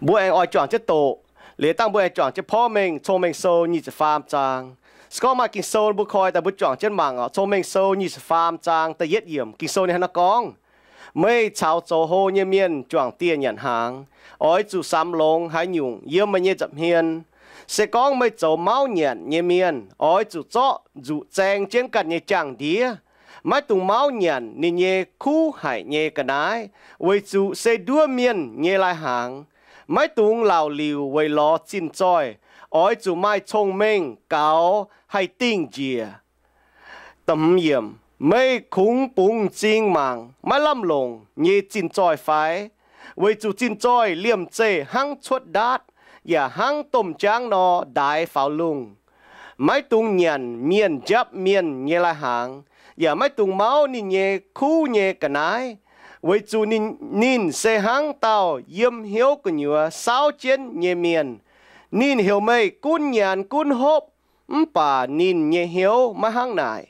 Mbuo aengx oix juangc jienv doqc. Liuz dangh mbuo aengx juangc jienv Porv Mengh Cong-Mengh Sou nyic ziepc faam zaang. Se gorngv maaih Ging-Sou mbuo koi daaih mbuo juangc jienv mangc oc. Cong-Mengh Sou nyic ziepc faam zaang da'yietv yiemc, Ging-Sou ninh hnangv naaiv gorngv, Meih caux zoux hlo nyei mienh juangc dieh nyanc hnaangx, oix zuqc samx longx haaix nyungc yiem meih nyei nza'hmien. Se gorngv meih zoux mauv nyanc nyei mienh, oix zuqc zorqv nzuqc zaeng jienv ganh nyei jaang-ndiev. Maiv dungx mauv nyanc ninh nyei kuv haic nyei ga'naaiv, weic zuqc se nduov mienh nyei lai-hnaangx. Maiv dungx laauc liuc weic lorz zinh zoih. Oix zuqc maaih cong-mengh gaux haih dingh njiec. Meih kungx bungx m'zing mangc maiv lamh longc nyei zinh zoih fai? Weic zuqc zinh zoih liemh zeih hnangv cuotv ndaatv, yaac hnangv domh jaangv nor ndaix faaux lungh. Maiv dungx nyanc mienh njapv mienh nyei lai-hnaangx, yaac maiv dungx mauv ninh nyei kuv nyei ga'naaiv, weic zuqc ninh, ninh se hnangv dauh yiem hnyouv gu'nyuoz saauv jienv nyei mienh. Ninh heuc meih gunv nyanc gunv hopv, mv baac ninh nyei hnyouv maiv hnangv naaic.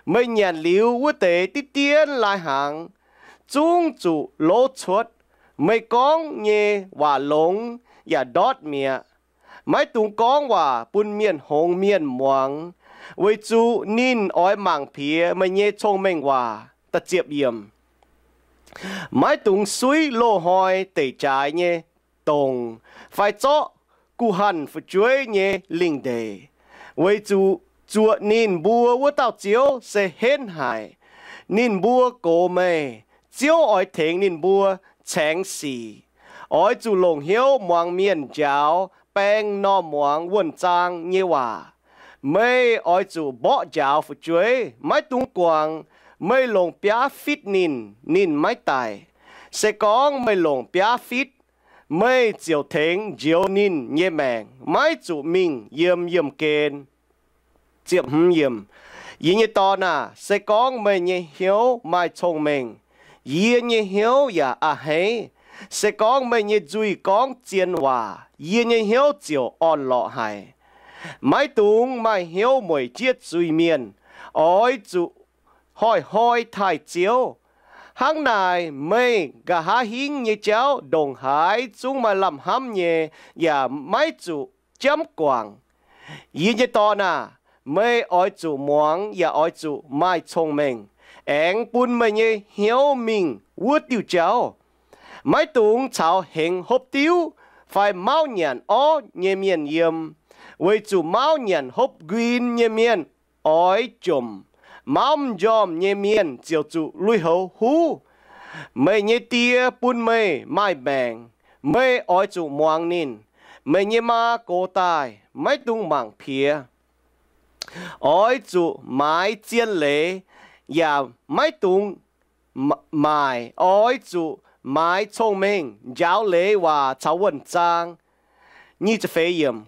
Meih nyanc liuz wuov deix diqv dienv lai-hnaangx zungv zuqc lov cuotv. Meih gorngv nyei waac longx yaac ndortv mi'aqv. Maiv dungx gorngv waac bun mienh hngongx mienh muangx, weic zuqc ninh oix mangc piex meih nyei cong-mengh waac. Maiv dungx suiv loz-hnoi deic jaaix nyei dongc fai zorqv guh hanh fu'jueiv nyei lingh ndeic, weic zuqc zuoqc ninh mbuo wuov dauh Ziouv se henv haic. Ninh mbuo gox meih, Ziouv oix tengx ninh mbuo caengx sic. Oix zuqc longc hnyouv muangx mienh njaaux baeng normh muangx wuonh zaang nyei waac. Meih oix zuqc mborqv njaaux fu'jueiv, maiv dungx guangc. Meih longc biaav fitv ninh, ninh maiv daic. Se gorngv meih longc biaav fitv, meih ziouc tengx njoux ninh nyei maengc, maiv zuqc mingh yiem yiemh gen. Yie nyei dorn aah! Se gorngv meih nyei hnyouv maaih cong-mengh, yie nyei hnyouv yaac a'hneiv. Se gorngv meih nyei nzuih gorngv zien waac, yie nyei hnyouv ziouc orn-lorqc haic. Maiv dungx maaih hnyouv mueic jieqv zuiz-mienh. Oix zuqc hnoi-hnoi taaih Ziouv. Hnangv naaic, meih nqa'haav hingv nyei jauv ndongc haaix zungv maaih lamh hnamv nyei, yaac maiv zuqc jamv guangc. Yie nyei dorn aah! Meih oix zuqc muangx yaac oix zuqc maaih cong-mengh, aengx bun meih nyei hnyouv mingh wuov diuh jauv. Maiv dungx caux hengx hopv diuv fai mauv nyanc orv nyei mienh yiem, weic zuqc mauv nyanc hopv nquin nyei mienh oix jomc. Mauv m'njormh nyei mienh ziouc zuqc lui-houx huv. Meih nyei die bun meih maaih maengc. Meih oix zuqc muangx ninh. Meih nyei maa gox daaih, maiv dungx mangc piex. Oix zuqc maaiz zien leiz yaac maiv dungx maaic. Oix zuqc maaiz cong-mengh, njaaux leiz waac caux wuonh zaang.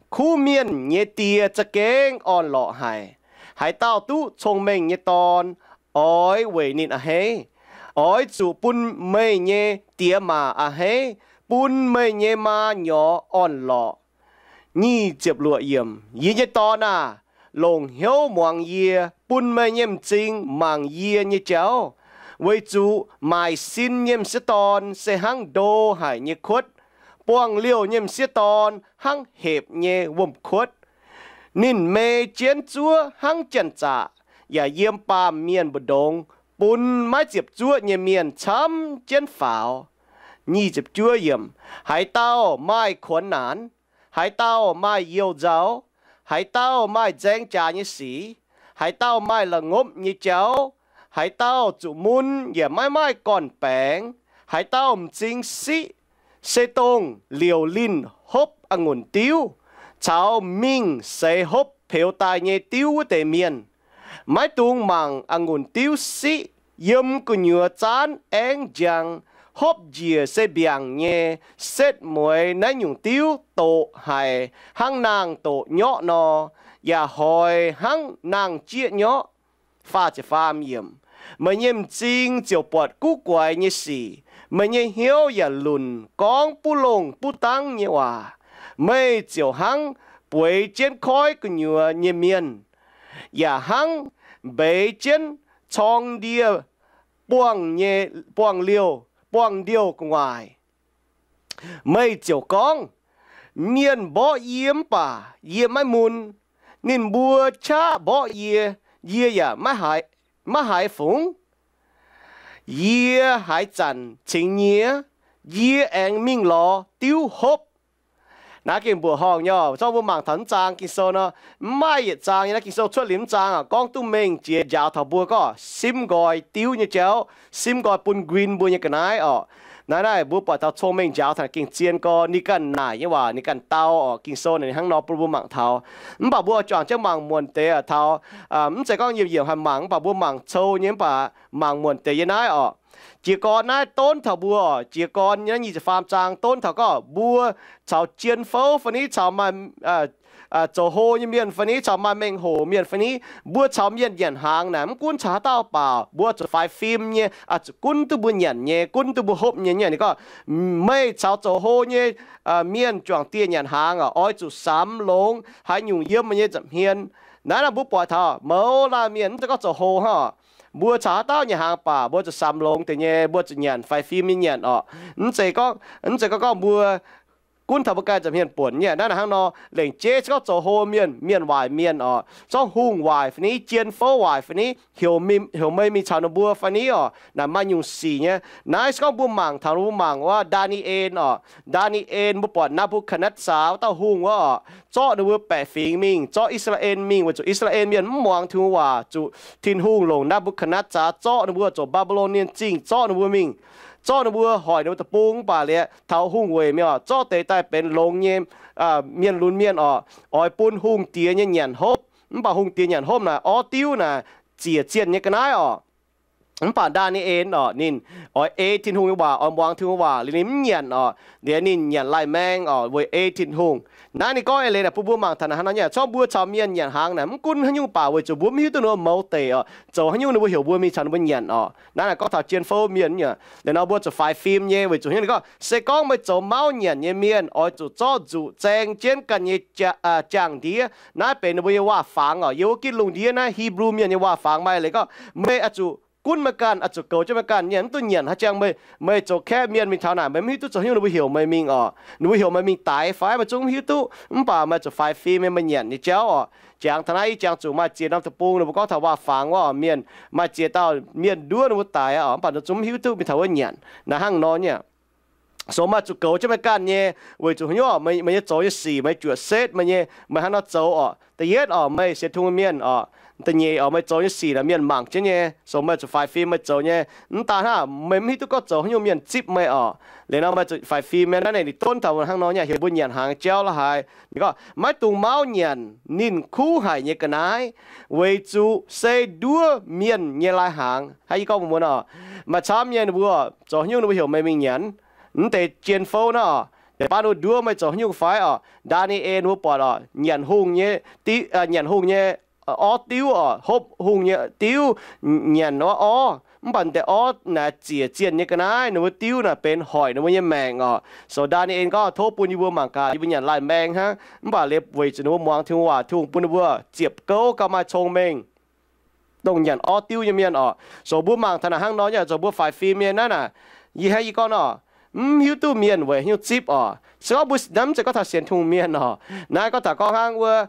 Kuv mienh nyei die za'gengh orn-lorqc haic. Haaix dauh duqv cong-mengh nyei dorn, oix weic ninh a'hneiv. Oix zuqc bun meih nyei diex maac a'hneiv, bun meih nyei maa nyorx orn-lorqc. Yie nyei dorn aah! Longc hnyouv muangx yie, bun meih nyei m'zing mangc yie nyei jauv, weic zuqc maaic sin nyei m'sieqv dorn se hnangv ndo haic nyei kuotv, buangh liouh nyei m'sieqv dorn hnangv hepc nyei wuom-kuotv. Ninh mei jienv zuov hnangv janx-zaqc, yaac yiem baamh mienh mbu'ndongx bun maiv ziepc zuoqv nyei mienh camv jienv faaux. Haaix dauh maaih kuonx naanx, haaix dauh maaih you-nzauh, haaix dauh maaih nzaeng jaax nyei sic, haaix dauh maaih la'ngopv nyei jauv, haaix dauh zuqc mun yaac maiv maaih gorn-baengx, haaix dauh m'zing siqv, se dongh liouc linh hopv a'ngunc diuv, caux mingh seix hopv peux daaih nyei diuv wuov deix mienh. Maiv dungx mangc a'ngunc diuv siqv. Yiem gu'nyuoz zaanv aengv njang, hopv njiec se mbiaangc nyei. Setv mueiz naaiv nyungc diuv doqc haic hnangv naang-doqc nyorqv nor, yaac hoic hnangv naang-jieqv nyorqv. Meih nyei m'zing ziouc buatc guv guaix nyei sic, meih nyei hnyouv yaac lunc gorngv buv longh buv dangv nyei waac. Meih ziouc hnangv bueix jienv koiv gu'nyuoz nyei mienh, yaac hnangv mbeix jienv corng ndie buangh ndiouh gu'nguaaic. Meih ziouc gorngv, mienh mborqv yie mv baac yie maiv mun. Ninh mbuo qaqv mborqv yie, yie yaac maiv haiz fungx. Yie haaix zanc cingx nyie, yie aengx mingh lorz diuv hopv. Naaiv gengh mbuoqc horngh nyei. Zorqv mbuo mangc taux naaiv zaang Ging-Sou nor, mv maaih yietc zaang nyei naaiv Ging-Sou cuotv liuz mv zaang gorngv duqv mengh jiex njaaux taux mbuo gorngv simv nqoi diuv nyei jauv, simv nqoi bun nquin mbuo nyei ga'naaiv orqc. Naaiv naaiv mbuo buatc taux cong-mengh njaaux taux gengh zien gorx ninh ganh naaic nyei waac, ninh ganh dau orqc. Ging-Sou naaic hnangv nor bun mbuo mangc taux. Mv baac mbuo juangc jienv mangc muonc deix taux, mv zeiz gorngv yiem yiemc haih mangc, mv baac mbuo mangc cou nyei, mv baac mangc muonc deix yie naaiv orqc. Jiez gorn naaiv donv taux mbuo, jiez gorn naaiv nyic ziepc faam zaang donv taux gorngv mbuo caux jien fouv fai niv caux maaih zoux hlo nyei mienh fai niv caux maaih mengh hoc mienh fai niv, mbuo caux mienh nyanc hnaangx naaic mv gunv caux haaix dauh baac mbuo zuqc faix fim nyei, zuqc gunv duqv mbuo nyanc nyei, gunv duqv mbuo hopv nyei. Ninh gorngv, meih caux zoux hlo nyei mienh juangc dieh nyanc hnaangx oix zuqc samx longx haaix nyungc yiem meih nyei nza'hmien. Naaiv naaic mbuo buatc taux mouz laanh mienh mv zeiz gorngv zoux hlo hnangv. Mbuo caux haaix dauh nyanc hnaangx baac mbuo zuqc samx longx deix nyei, mbuo zuqc nyanc faix fim nyei nyanc orqc. Mv zeiz gorngv, mv zeiz gorngv gorngv mbuo gunv taux mbuo ganh nza'hmien buonc nyei. Naaiv naaic hnangv nor, lengc jeiv se gorngv zoux hlo mienh, mienh waaic mienh orqc, zorqv hungh waaic fai niv, jien fouv waaic fai niv, heuc meih mingh caux ninh mbuo fai niv orqc, naaic maaih nyungc sic nyei. Naaiv se gorngv mbuo mangc taux, mbuo mangc wuov Ndaa^ni^en orqc. Ndaa^ni^en mbuo buatc Naa^mbu^katv^netv^saa wuov dauh hungh wuov orqc, zorqv ninh mbuo baeqc fingx mingh, zorqv I^saa^laa^en mingh weic zuqc I^saa^laa^en mienh mv muangx Tin-Hungh waac, zuqc Tin-Hungh longc Naa^mbu^katv^netv^saa zorqv ninh mbuo zoux Mbaa^mbi^lon nyei zingh, zorqv ninh mbuo mingh, zorqv ninh mbuo hoic ninh mbuo deic-bung. Mv baac liuz taux hungh weic mienh orqc, zorqv deix daaih benx longx nyei mienh lunx mienh orqc, oix bun hungh diex nyei nyanc hopv. Mv baac hungh diex nyanc hopv naaic orv diuv naaic ziec zienh nyei ga'naaiv orqc. Mv baac Ndaa^ni^en orqc, ninh oix ei Tin-Hungh nyei waac, oix muangx Tin-Hungh waac, liuz ninh mv nyanc orqc, liuz ninh nyanc laih maeng orqc weic ei Tin-Hungh. Naaiv ninh gorngv eix leiz naaic bun mbuo mangc taux naaic hnangv nor nyei, zorqv mbuo caux mienh nyanc hnaangx naaic mv gunv haaix nyungc baac weic zuqc mbuo mv hiuv duqv ninh mbuo mouz deic orqc, zoux haaix nyungc ninh mbuo heuc mbuo mingh caux ninh mbuo nyanc orqc. Naaiv naaic gorngv taux jien fouv mienh nyei. Liuz nor mbuo zuqc faix fim nyei weic zuqc haaix nyungc ninh gorngv, se gorngv meih zoux mauv nyanc nyei mienh oix zuqc zorqv nzuqc zaeng jienv ganh nyei jaang-ndiev. Naaiv benx ninh mbuo nyei waac-fangx orqc. Yiem wuov gitv lungh ndiev naaiv Hipv^lu Mienh nyei waac-fangx maaih leiz gorngv, meih oix zuqc gunv meih ganh, oix zuqc goux jienv meih ganh, mienh mv duqv nyanc. Haaix jangx meih, meih zoux kaeqv mienh mingh taux naaic, meih mv hiuv duqv zoux haaix nyungc ninh mbuo heuc meih mingh orqc. Ninh mbuo heuc meih mingh daix fai meih zungv mv hiuv duqv. Mv baac meih zuqc faix fim nyei, meih nyanc nyei jauv orqc. Jangx taux naaiv ih jangx zuqc maaih ziex norm deic-bung, ninh mbuo gorngv taux waac-fangx wuov mienh, maaih ziex dauh mienh nduov ninh mbuo daix orqc, mv baac ninh zungv mv hiuv duqv mingh taux wuov nyanc. Naaiv hnangv nor nyei. So meih zuqc goux jienv meih ganh nyei, weic zuqc haaix nyungc meih, meih nyei zoux nyei sic, meih zuoqc setv meih nyei, meih hnangv nor zoux orqc. Da'yietv orqc, meih sienx Tin-Hungh mienh orqc. Da'nyeic orqc, meih zoux nyei sic naaic mienh mangc jienv nyei, so meih zuqc faix fim meih zoux nyei. Mv daan hnangv, meih mv hiuv duqv gorngv zoux haaix nyungc mienh zipv meih orqc. Liuz nor meih zuqc faix fim nyei. Naaiv ninh donv taux hnangv nor nyei, heuc mbuo nyanc hnaangx jauv la'haaix. Ninh gorngv, maiv dungx mauv nyanc ninh kuv haic nyei ga'naaiv, weic zuqc se nduov mienh nyei lai-hnaangx. Hnangv yie gorngv mbuox mbuo nor, maaih camv nyei ninh mbuo zoux haaix nyungc ninh mbuo heuc meih mingh nyanc. Mv deix jien fouv naaiv orqc, deix baav ninh mbuo nduov meih zoux haaix nyungc fai orqc. Ndaa^ni^en mbuo buatc orqc, nyanc hungh nyei, nyanc hungh nyei orv diuv orqc, hopv hungh nyei diuv, nyanc wuov orv. Mv baac deix orv naaic ziec zienh nyei ga'naaiv, ninh mbuo diuv naaic benx hoic ninh mbuo nyei maengc orqc. So Ndaa^ni^en gorngv, tov bun yie mbuo mangc gaax, yie mbuo nyanc laih maeng hnangv. Mv baac liuz weic zuqc ninh mbuo muangx Tin-Hungh waac, Tin-Hungh bun ninh mbuo ziepc gouv gauh maaih cong-mengh, dongh nyanc orv diuv nyei mienh orqc. So mbuo mangc taux naaic hnangv nor nyei, zoux mbuo faix fim nyei naaiv naaic, yie hnangv yie gorngv nor, mv hiuv duqv mienh weic haaix nyungc zipv orqc. Se gorngv mbuo naaiv mv zeiz gorngv taux sienx Tin-Hungh mienh orqc. Naaiv gorngv taux gorngv hnangv wuov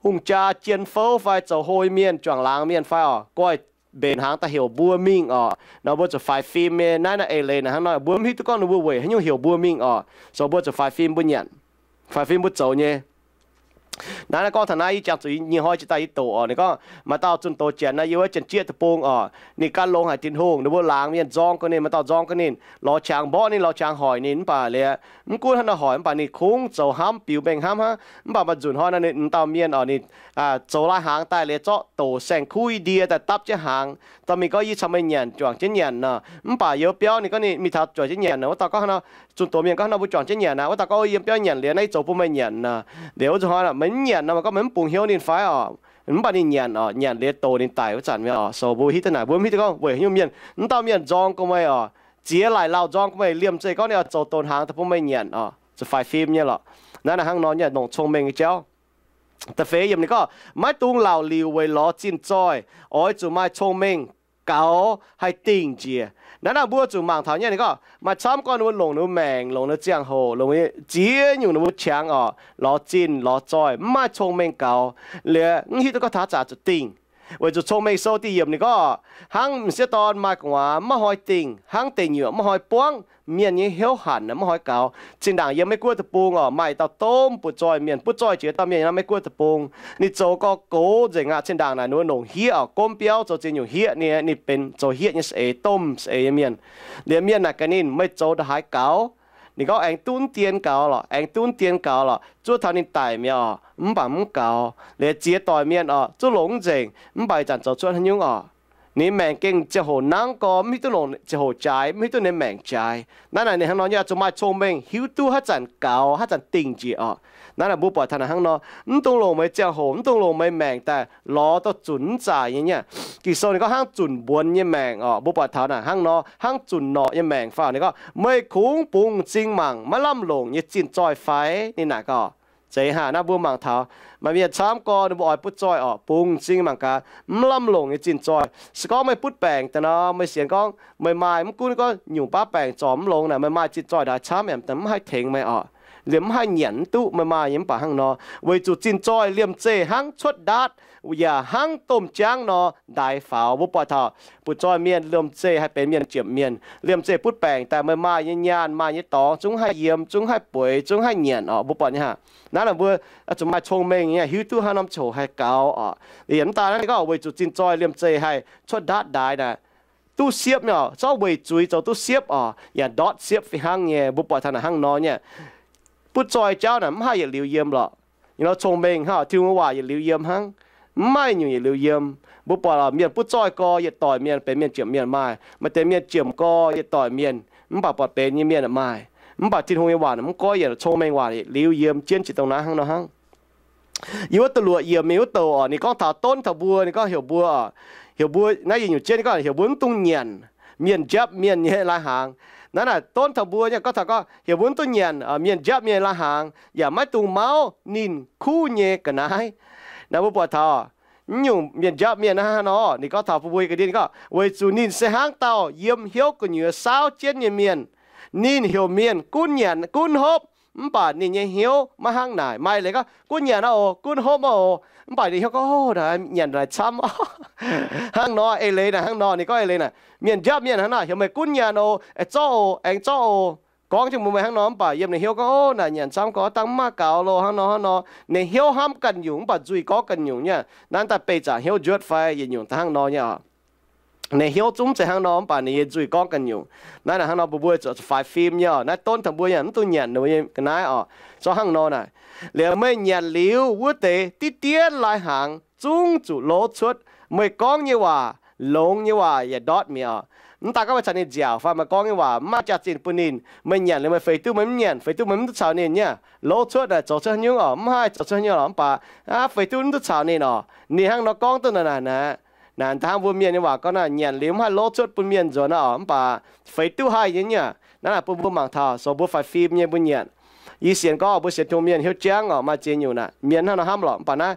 hungh jaa jien fouv fai zoux hlo nyei mienh, juangc laangz mienh fai orqc, goiv mbenc hnaangx daaih heuc mbuo mingh orqc, nor mbuo zuqc faix fim nyei. Naaiv naaiv eix leiz naaic hnangv nor, mbuo mv hiuv duqv gorngv ninh mbuo weic haaix nyungc heuc mbuo mingh orqc. So mbuo zuqc faix fim mbuo nyanc, faix fim mbuo zoux nyei. Naaiv naaiv gorngv taux naaiv, yie jangx zuqc nyei hnoi jiex daaih yie doqc orqc. Ninh gorngv maaih dauh zunh doz janx naaiv yiem wuov Janx-Jieqv deic-bung orqc. Ninh gan longx haic Tin-Hungh, ninh mbuo laangz mienh nzorng gorx ninh, maaih dauh nzorng gorx ninh, lorz qangx mborqv ninh, lorz qangx hoic ninh. Mv baac liuz mv gunv hnangv naaiv hoic, mv baac ninh kungx zoux hnamv, biux mengh hnamv hnangv. Mv baac maaih nzunc hnoi naaiv ninh dauh mienh orqc, ninh zoux lai-hnaangx daaih liuz zorqv doc saeng-kuv i ndie daaih dapv jienv hnaangx. Dorh mingh gorngv, yie caux meih nyanc, juangc jienv nyanc nor. Mv baac yiem biauv ninh gorngv ninh mingh taux juangc jienv nyanc nor, wuov dauh gorngv hnangv nor, zunh doz mienh gorngv hnangv nor, mbuo juangc jienv nyanc aqv. Wuov dauh gorngv, yiem biauv nyanc liuz naaiv yie zoux bun meih nyanc nor. Liuz wuov zuqc hnoi meih mv nyanc nor, meih gorngv meih mv bungx hnyouv ninh fai orqc. Mv baac ninh nyanc orqc, nyanc liuz doc ninh daic wuov zanc mi'aqv orqc. So mbuo hiuv duqv naaic, mbuo mv hiuv duqv gorngv weic haaix nyungc mienh, mv dauh mienh nzorng gorx meih orqc, ziex laaic lauh nzorng gorx meih, liemh zeih gorngv ninh oix zoux doc hnaangx daaih bun meih nyanc orqc, zuqc faix fim nyei lorqc. Naaiv naaic hnangv nor nyei longc cong-mengh nyei jauv. Da'feix yiemc ninh gorngv, maiv dungx laauc liuc weic lorz zinh zoih, oix zuqc maaih cong-mengh gaux, haih dingh njiec. Naaiv naaic mbuo zuqc mangc taux nyei, ninh gorngv maaih camv gorngv ninh mbuo longc ninh mbuo maengc, longc ninh mbuo ziangh hoc, longc ziex nyungc ninh mbuo qangx orqc, lorz zinh lorz zoih, mv maaih cong-mengh gaux, liuz mv hiuv duqv gorngv taux zaqc zuqc dingh. Weic zuqc cong-mengh sou da'yietv yiemc ninh gorngv, hnangv m'sieqv dorn maaih gu'nguaaz maiv hnoi dingh, hnangv deic nyuoqc maiv hnoi buangv, mienh nyei hnyouv hanc maiv hnoi gaux. Zinh ndaangc yiem Meiv Guoqv deic-bung orqc, maaih dauh domh butv-zoih mienh, butv-zoih jiex dauh mienh yiem Meiv Guoqv deic-bung. Ninh zoux gorx-gox nzengc aqv. Zinh ndaangc naaic ninh mbuo longc hieqv orqc, gomv biauv zoux ziex nyungc hieqv nyei, ninh benx zoux hieqv nyei saeng-eix, domh saeng-eix nyei mienh. Liuz mienh naaic gaax ninh, meih zoux ndongc haaix gaux? Ninh gorngv aengx duqv dien gaux lorqc, aengx duqv dien gaux lorqc, zuov taux ninh daic mi'aqv orqc, mv baac mv gaux. Liuz ziex doic mienh orqc, zuqv longc mv nzengc, mv baac ih zanc zoux cuotv haaix nyungc orqc? Ninh maengc gengh ziangh hoc nangv gorx, mv hiuv duqv longc ziangh hoc jaaix, mv hiuv duqv ninh maengc jaaix. Naaiv naaic ninh hnangv nor nyei, zuqc maaih cong-mengh hiuv duqv haaix zanc gaux, haaix zanc dingh njiec orqc. Naaiv naaic mbuo buatc taux naaic hnangv nor, mv dungx longc meih ziangh hoc, mv dungx longc meih maengc daaih lorz dorh zunc mv zaaix nyei. Ging-Sou ninh gorngv hnangv zunc mbuonx nyei maengc orqc. Mbuo buatc taux naaic hnangv nor, hnangv zunc norqc nyei maengc fai? Ninh gorngv meih kungx bungx m'zing mangc maiv lamh longc nyei zinh zoih fai? Ninh naaic gorngv, zeiz hnangv naaiv mbuo mangc taux maaih mienh camv gorx ninh mbuo oix butv zoih orqc, bungx m'zing mangc gaax mv lamh longc nyei zinh zoih. Se gorngv meih butv baengc daaih nor, meih sienx gorngv meih maaih, mv gunv gorngv nyungc baav baengc zorc mv longx naaic, meih maaih zinh zoih ndaaix camv yaac mv haih tengx meih orqc. Liemh mv haih nyanc mv duqv meih maaih nyei. Mv baac hnangv nor, weic zuqc zinh zoih liemh zeih hnangv cuotv ndaatv yaac hnangv domh jaangv nor ndaix faaux. Mbuo buatc taux butv-zoih mienh liemh zeih haih benx mienh ziepc mienh. Liemh zeih butv baengc daaih meih maaih nyei nyaanh, maaih nyei dorngx, zungv haih yiem, zungv haih bueix, zungv haih nyanc orqc. Mbuo buatc nyei hnangv. Naaiv naaic mbuo zuqc maaih cong-mengh nyei, hiuv duqv haaix norm ziangh hoc haih gaux orqc. Liuz mv daaih naaiv ninh gorngv weic zuqc zinh zoih liemh zeih haih cuotv ndaatv ndaix naaic, duqv siepv nyei orqc, zorqv weic zuiz zoux duqv siepv orqc, yaac ndortv siepv fih hnangv nyei. Mbuo buatc taux naaic hnangv nor nyei. Butv zoih jauv naaic mv haih yietc liuz yiem lorqc. Nyei nor cong-mengh hnangv, Tin-Hungh nyei waac yietc liuz yiem hnangv. Mv maaih nyungc yietc liuz yiem. Mbuo buatc lorqc, mienh butv zoih gorx, yietc doic mienh benx mienh ziepc mienh maaih. Maaih deix mienh ziepc gorx, yietc doic mienh, mv baac buatc benx nyei mienh maaih. Mv baac Tin-Hungh nyei waac mv goiv yietc cong-mengh waac yietc liuz yiem, jienv jiex dongh naaiv hnangv nor hnangv. Yiem wuov da'luoqc yiemc mingh wuov douc orqc, ninh gorngv taux donv taux mbuo, ninh gorngv heuc mbuo, heuc mbuo, naaiv yietc nyungc jienv ninh gorngv heuc mbuo mv dungx nyanc mienh njapv mienh nyei lai-hnaangx. Naaiv naaic donv taux mbuo nyei gorngv taux gorngv heuc mbuo mv dungx nyanc mienh njapv mienh lai-hnaangx, yaac maiv dungx mauv ninh kuv nyei ga'naaiv. Naaiv mbuo buatc taux mv nyungc mienh njapv mienh hnangv nor, ninh gorngv taux bun mbuo nyei ga'ndiev, ninh gorngv weic zuqc ninh se hnangv dauh yiem hnyouv gu'nyuoz saauv jienv nyei mienh. Ninh heuc mienh gunv nyanc gunv hopv, mv baac ninh nyei hnyouv maiv hnangv naaic. Maaih leiz gorngv gunv nyanc oc, gunv hopv oc, mv baac ninh hnyouv gorngv, nyanc naaic camv. Hnangv nor, eix leiz naaic hnangv nor, ninh gorngv eix leiz naaic, mienh njapv mienh hnangv naaic heuc meih gunv nyanc oc, aengx zorqv oc, aengx zorqv oc. Gorngv jienv mbuo meih hnangv nor, mv baac yiem ninh hnyouv gorngv, orv, naaic nyanc camv gorx dangh mv maaih gaux loh, hnangv nor hnangv nor. Ninh hnyouv hnamv ganh nyungc, mv baac nzuih gorngv ganh nyungc nyei. Naaiv daaih beih zaangc hnyouv njuotv fai yietc nyungc daaih hnangv nor nyei oc. Ninh hnyouv zungv zeiz hnangv nor, mv baac ninh nyei nzuih gorngv ganh nyungc. Naaiv naaic hnangv nor, mbuo mbuo zuqc faix fim nyei oc. Naaiv donv taux mbuo yaac mv dungx nyanc ninh mbuo nyei ga'naaiv oc. Zorqv hnangv nor naaic, liuz meih nyanc liuz wuov deix diqv dien lai-hnaangx zungv zuqc lov cuotv. Meih gorngv nyei waac, longx nyei waac yaac ndortv mi'aqv oc. Mv daaih gorngv meih caux ninh nziaauc fai meih gorngv nyei waac mv maaih jaax-zinh bun ninh, meih nyanc liuz meih feix duqv meih mv nyanc, feix duqv meih mv duqv caux ninh nyei, lov cuotv naaic zoux cuotv haaix nyungc oc, mv haih zoux cuotv haaix nyungc lorqc, mv baac feix duqv mv duqv caux ninh oc. Ninh hnangv nor gorngv duqv naaic naaic, naaic da'hnangv mbuo mienh nyei waac gorngv naaic, nyanc liuz mv haih lov cuotv bun mienh nzuonx oc, mv baac feix duqv haih nyei nyei. Naaiv naaic bun mbuo mangc taux, zoux mbuo faix fim nyei mbuo nyanc. Yie sienx gorngv mbuo sienx Tin-Hungh mienh hnyouv jangv oc, maaih ziex nyungc naaic mienh hnangv nor hnamv lorqc, mv baac naaiv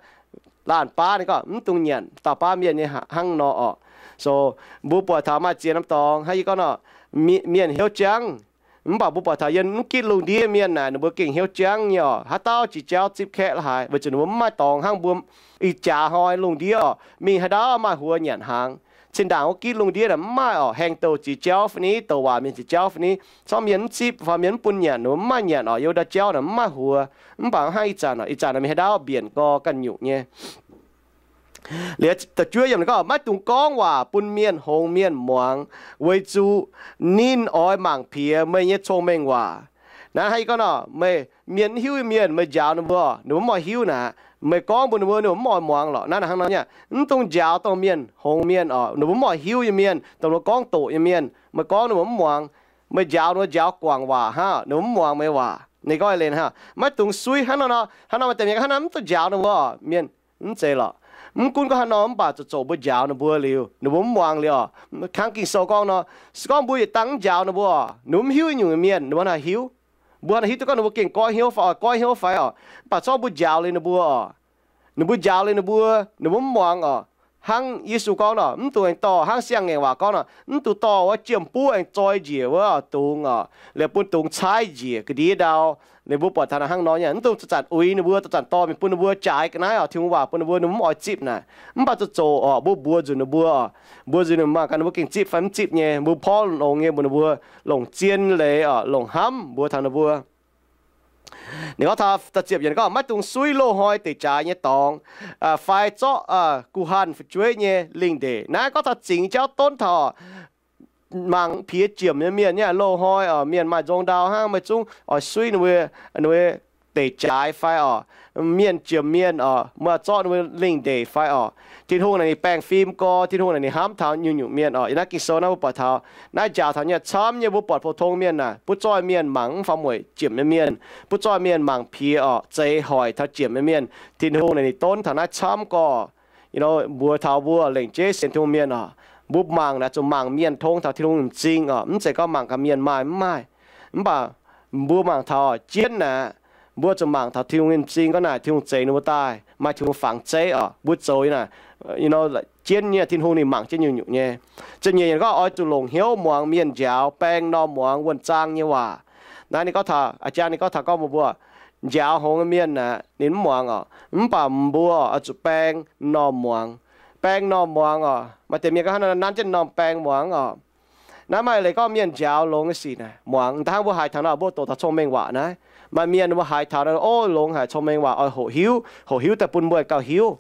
laanh baav ninh gorngv mv dungx nyanc, dauh baav mienh nyei hnangv nor oc. So mbuo buatc taux maaih ziex norm dorngx hnangv yie gorngv nor, mienh hnyouv jangv. Mv baac mbuo buatc taux yiem mv gitv lungh ndiev mienh naaic, ninh mbuo gengh hnyouv jangv nyei oc. Haaix dauh jiex jauv zipv kaeqv la'haaix, weic zuqc ninh mbuo mv maaih dorngx hnangv mbuo ih jaax hnoi lungh ndiev oc, mingh haaix dauh maaih huox nyanc hnaangx. Zinh ndaangc wuov gitv lungh ndiev naaic mv maaih oc, haengh douc jiex jauv fai ni, douc waac mienh jiex jauv fai ni, corc mienh mv zipv fai mienh mv bun nyanc, ninh mbuo mv maaih nyanc oc. Yiem wuov dauh jauv naaic mv maaih huox. Mv baac hnangv ih zanc oc, ih zanc naaic mingh haaix dauh mbienc gorx ganh nyungc nyei. Liuz da'juov yiemc ninh gorngv, maiv dungx gorngv waac bun mienh hngongx mienh muangx, weic zuqc ninh oix mangc piex meih nyei cong-mengh waac. Naaiv hnangv yie gorngv nor, meih mienh mv hiuv nyei mienh, meih njaaux ninh mbuo, ninh mbuo mv oix hiuv naaic. Meih gorngv mbuox ninh mbuo, ninh mbuo mv oix muangx lorqc. Naaiv hnangv nor nyei, mv dungx njaaux dongh mienh hngongx mienh oc, ninh mbuo mv oix hiuv nyei mienh, dongh ninh mbuo gorngv doqc nyei mienh. Meih gorngv ninh mbuo mv muangx. Meih njaaux ninh mbuo njaaux guangc waac hnangv, ninh mbuo mv muangx meih waac. Ninh gorngv eix leiz hnangv, maiv dungx suiv hnangv nor nor, hnangv nor maaih deix mienh hnangv nor mv dungx njaaux ninh mbuo oc, mienh mv zeiz lorqc. Mv gunv gorngv haaix nor mv baac zoqc zoqc mbuo njaaux ninh mbuo liuz, ninh mbuo mv muangx liuz oc. Hnangv Ging-Sou gorngv nor, se gorngv mbuo yietc dangh mv njaaux ninh mbuo oc, ninh mbuo mv hiuv nyungc nyei mienh, ninh mbuo naaic hiuv. Mbuo naaic hiuv duqv gorngv ninh mbuo gengh goiv hnyouv fai oix goiv hnyouv fai oc. Mv baac zorqv mbuo njaaux liuz ninh mbuo oc, ninh mbuo njaaux liuz ninh mbuo, ninh mbuo mv muangx oc. hnangv Yesu gorngv nor, mv dungx aengx dorh, hnangv siang-ngaengc waac gorngv nor, mv dungx dorh wuov jiem-buv aengx zoi njiec wuov dungz oc, liuz bun dungz caaiv njiec ga'ndiev ndau. Liuz mbuo buatc taux naaic hnangv nor nyei, mv dungx zanc-zanc uix ninh mbuo, zanc-zanc dorh mingh bun ninh mbuo jaaix ga'naaiv oc, Tin-Hungh waac bun ninh mbuo, ninh mbuo mv oix zipv naaic. Mv baac zuqc zoqc oc, mbuo mbuox nzunc ninh mbuo oc, mbuox nzunc ninh mbuo, mangc gaax ninh mbuo gengh zipv fai mv zipv nyei, mbuo porv longx nyei, mbuox ninh mbuo longc zien leiz oc, longc hnamv mbuox taux ninh mbuo. Ninh gorngv taux da'ziepc yiemc gorngv, maiv dungx suiv loz-hnoi deic jaaix nyei dorngx, fai zorqv guh hanh fu'jueiv nyei lingh ndeic. Naaiv gorngv taux zingx jauv donv taux mangc piex jiemc nyei mienh nyei loz-hnoi oc, mienh maaih nzong ndau hnangv, meih zungv oix suiv ninh mbuo, ninh mbuo deic jaaix fai oc, mienh jiemc mienh oc, meih zorqv ninh mbuo lingh ndeic fai oc. Tin-Hungh naaic ninh baengh fim gorx, Tin-Hungh naaic ninh hnamv taux nyungc-nyungc mienh oc. Yiem naaiv Ging-Sou naaiv mbuo buatc taux naaiv njaaux taux nyei camv nyei, mbuo buatc pou-tong mienh naaic, butv zoih mienh mangc mv faaux mueic jiemc nyei mienh, butv zoih mienh mangc piex oc, zeix hoic taux jiemc nyei mienh. Tin-Hungh naaic ninh donv taux naaiv camv gorx. Mbuox taux mbuo lengc jeiv sienx Tin-Hungh mienh oc, mbuo mangc naaic zuqc mangc mienh tong taux Tin-Hungh m'zing oc, mv zeiz gorngv mangc gaax mienh maaih mv maaih. Mv baac mbuo mangc taux jienv naaic, mbuo zuqc mangc taux Tin-Hungh nyei m'zing gorngv naaic Tin-Hungh zeix ninh mbuo daaih maaih Tin-Hungh fangx zeiv oc, mbuo zoux naaic, jienv nyei Tin-Hungh ninh mangc jienv nyungc-nyungc nyei. Ziepc nyeic yiemc gorngv oix zuqc longc hnyouv muangx mienh njaaux baeng m'normh muangx wuonh zaang nyei waac. Naaiv ninh gorngv taux, a'jang ninh gorngv taux gorngv mbuo mbuo njaaux hngongx nyei mienh aeqv, ninh mv muangx oc. Mv baac mbuo oix zuqc baeng m'normh muangx. Baeng m'normh muangx oc. Maaih deix mienh gorngv hnangv naaiv, nanv jienv m'normh baeng muangx oc. Naaiv maaih leiz gorngv mienh njaaux longx nyei sic naaic muangx. Da'hnangv mbuo haiz taux nor, mbuo doqc taux cong-mengh waac naaiv. Maaih mienh mbuo haiz taux nor, o, longx haic, cong-mengh waac oix hoqc hiuv, hoqc hiuv daaih bun mbuo gauh hiuv.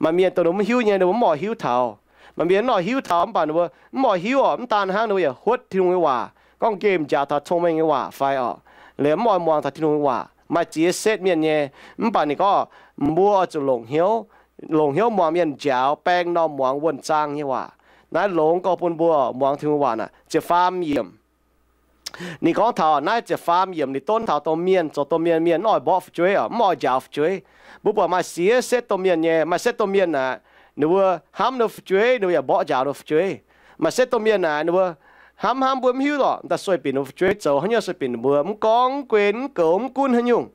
Maaih mienh dongh ninh mbuo mv hiuv nyei, ninh mbuo mv oix hiuv taux. Maaih mienh mv oix hiuv taux, mv baac ninh mbuo mv oix hiuv oc, mv daan hnangv, ninh mbuo yaac huotv Tin-Hungh nyei waac, gorngv nqemh njaaux taux cong-mengh nyei waac fai oc. Liemh mv oix muangx taux Tin-Hungh nyei waac, maaih ziex setv mienh nyei. Mv baac ninh gorngv mbuo oix zuqc longc hnyouv, longc hnyouv muangx mienh njaaux baeng m'normh muangx wuonh zaang nyei waac. Naaiv longx gorx bun mbuo muangx Tin-Hungh waac naaic. Ziepc faam yiemc. Ninh gorngv taux naaiv ziepc faam yiemc ninh donv taux domh mienh, zoux domh mienh, mienh mv oix mborqv fu'jueiv oc, mv oix njaaux fu'jueiv. Mbuo buatc maaih siex setv domh mienh nyei. Maaih setv domh mienh naaic, ninh mbuo hnamv ninh mbuo fu'jueiv, ninh mbuo yaac mborqv njaaux ninh mbuo fu'jueiv. Maaih setv domh mienh naaic, ninh mbuo hnamv hnamv mbuo mv hiuv lorqc, daaih sueih binc ninh mbuo fu'jueiv, zoux haaix nyungc sueih binc ninh mbuo, mv gorngv guen mv goux mv gunv haaix nyungc.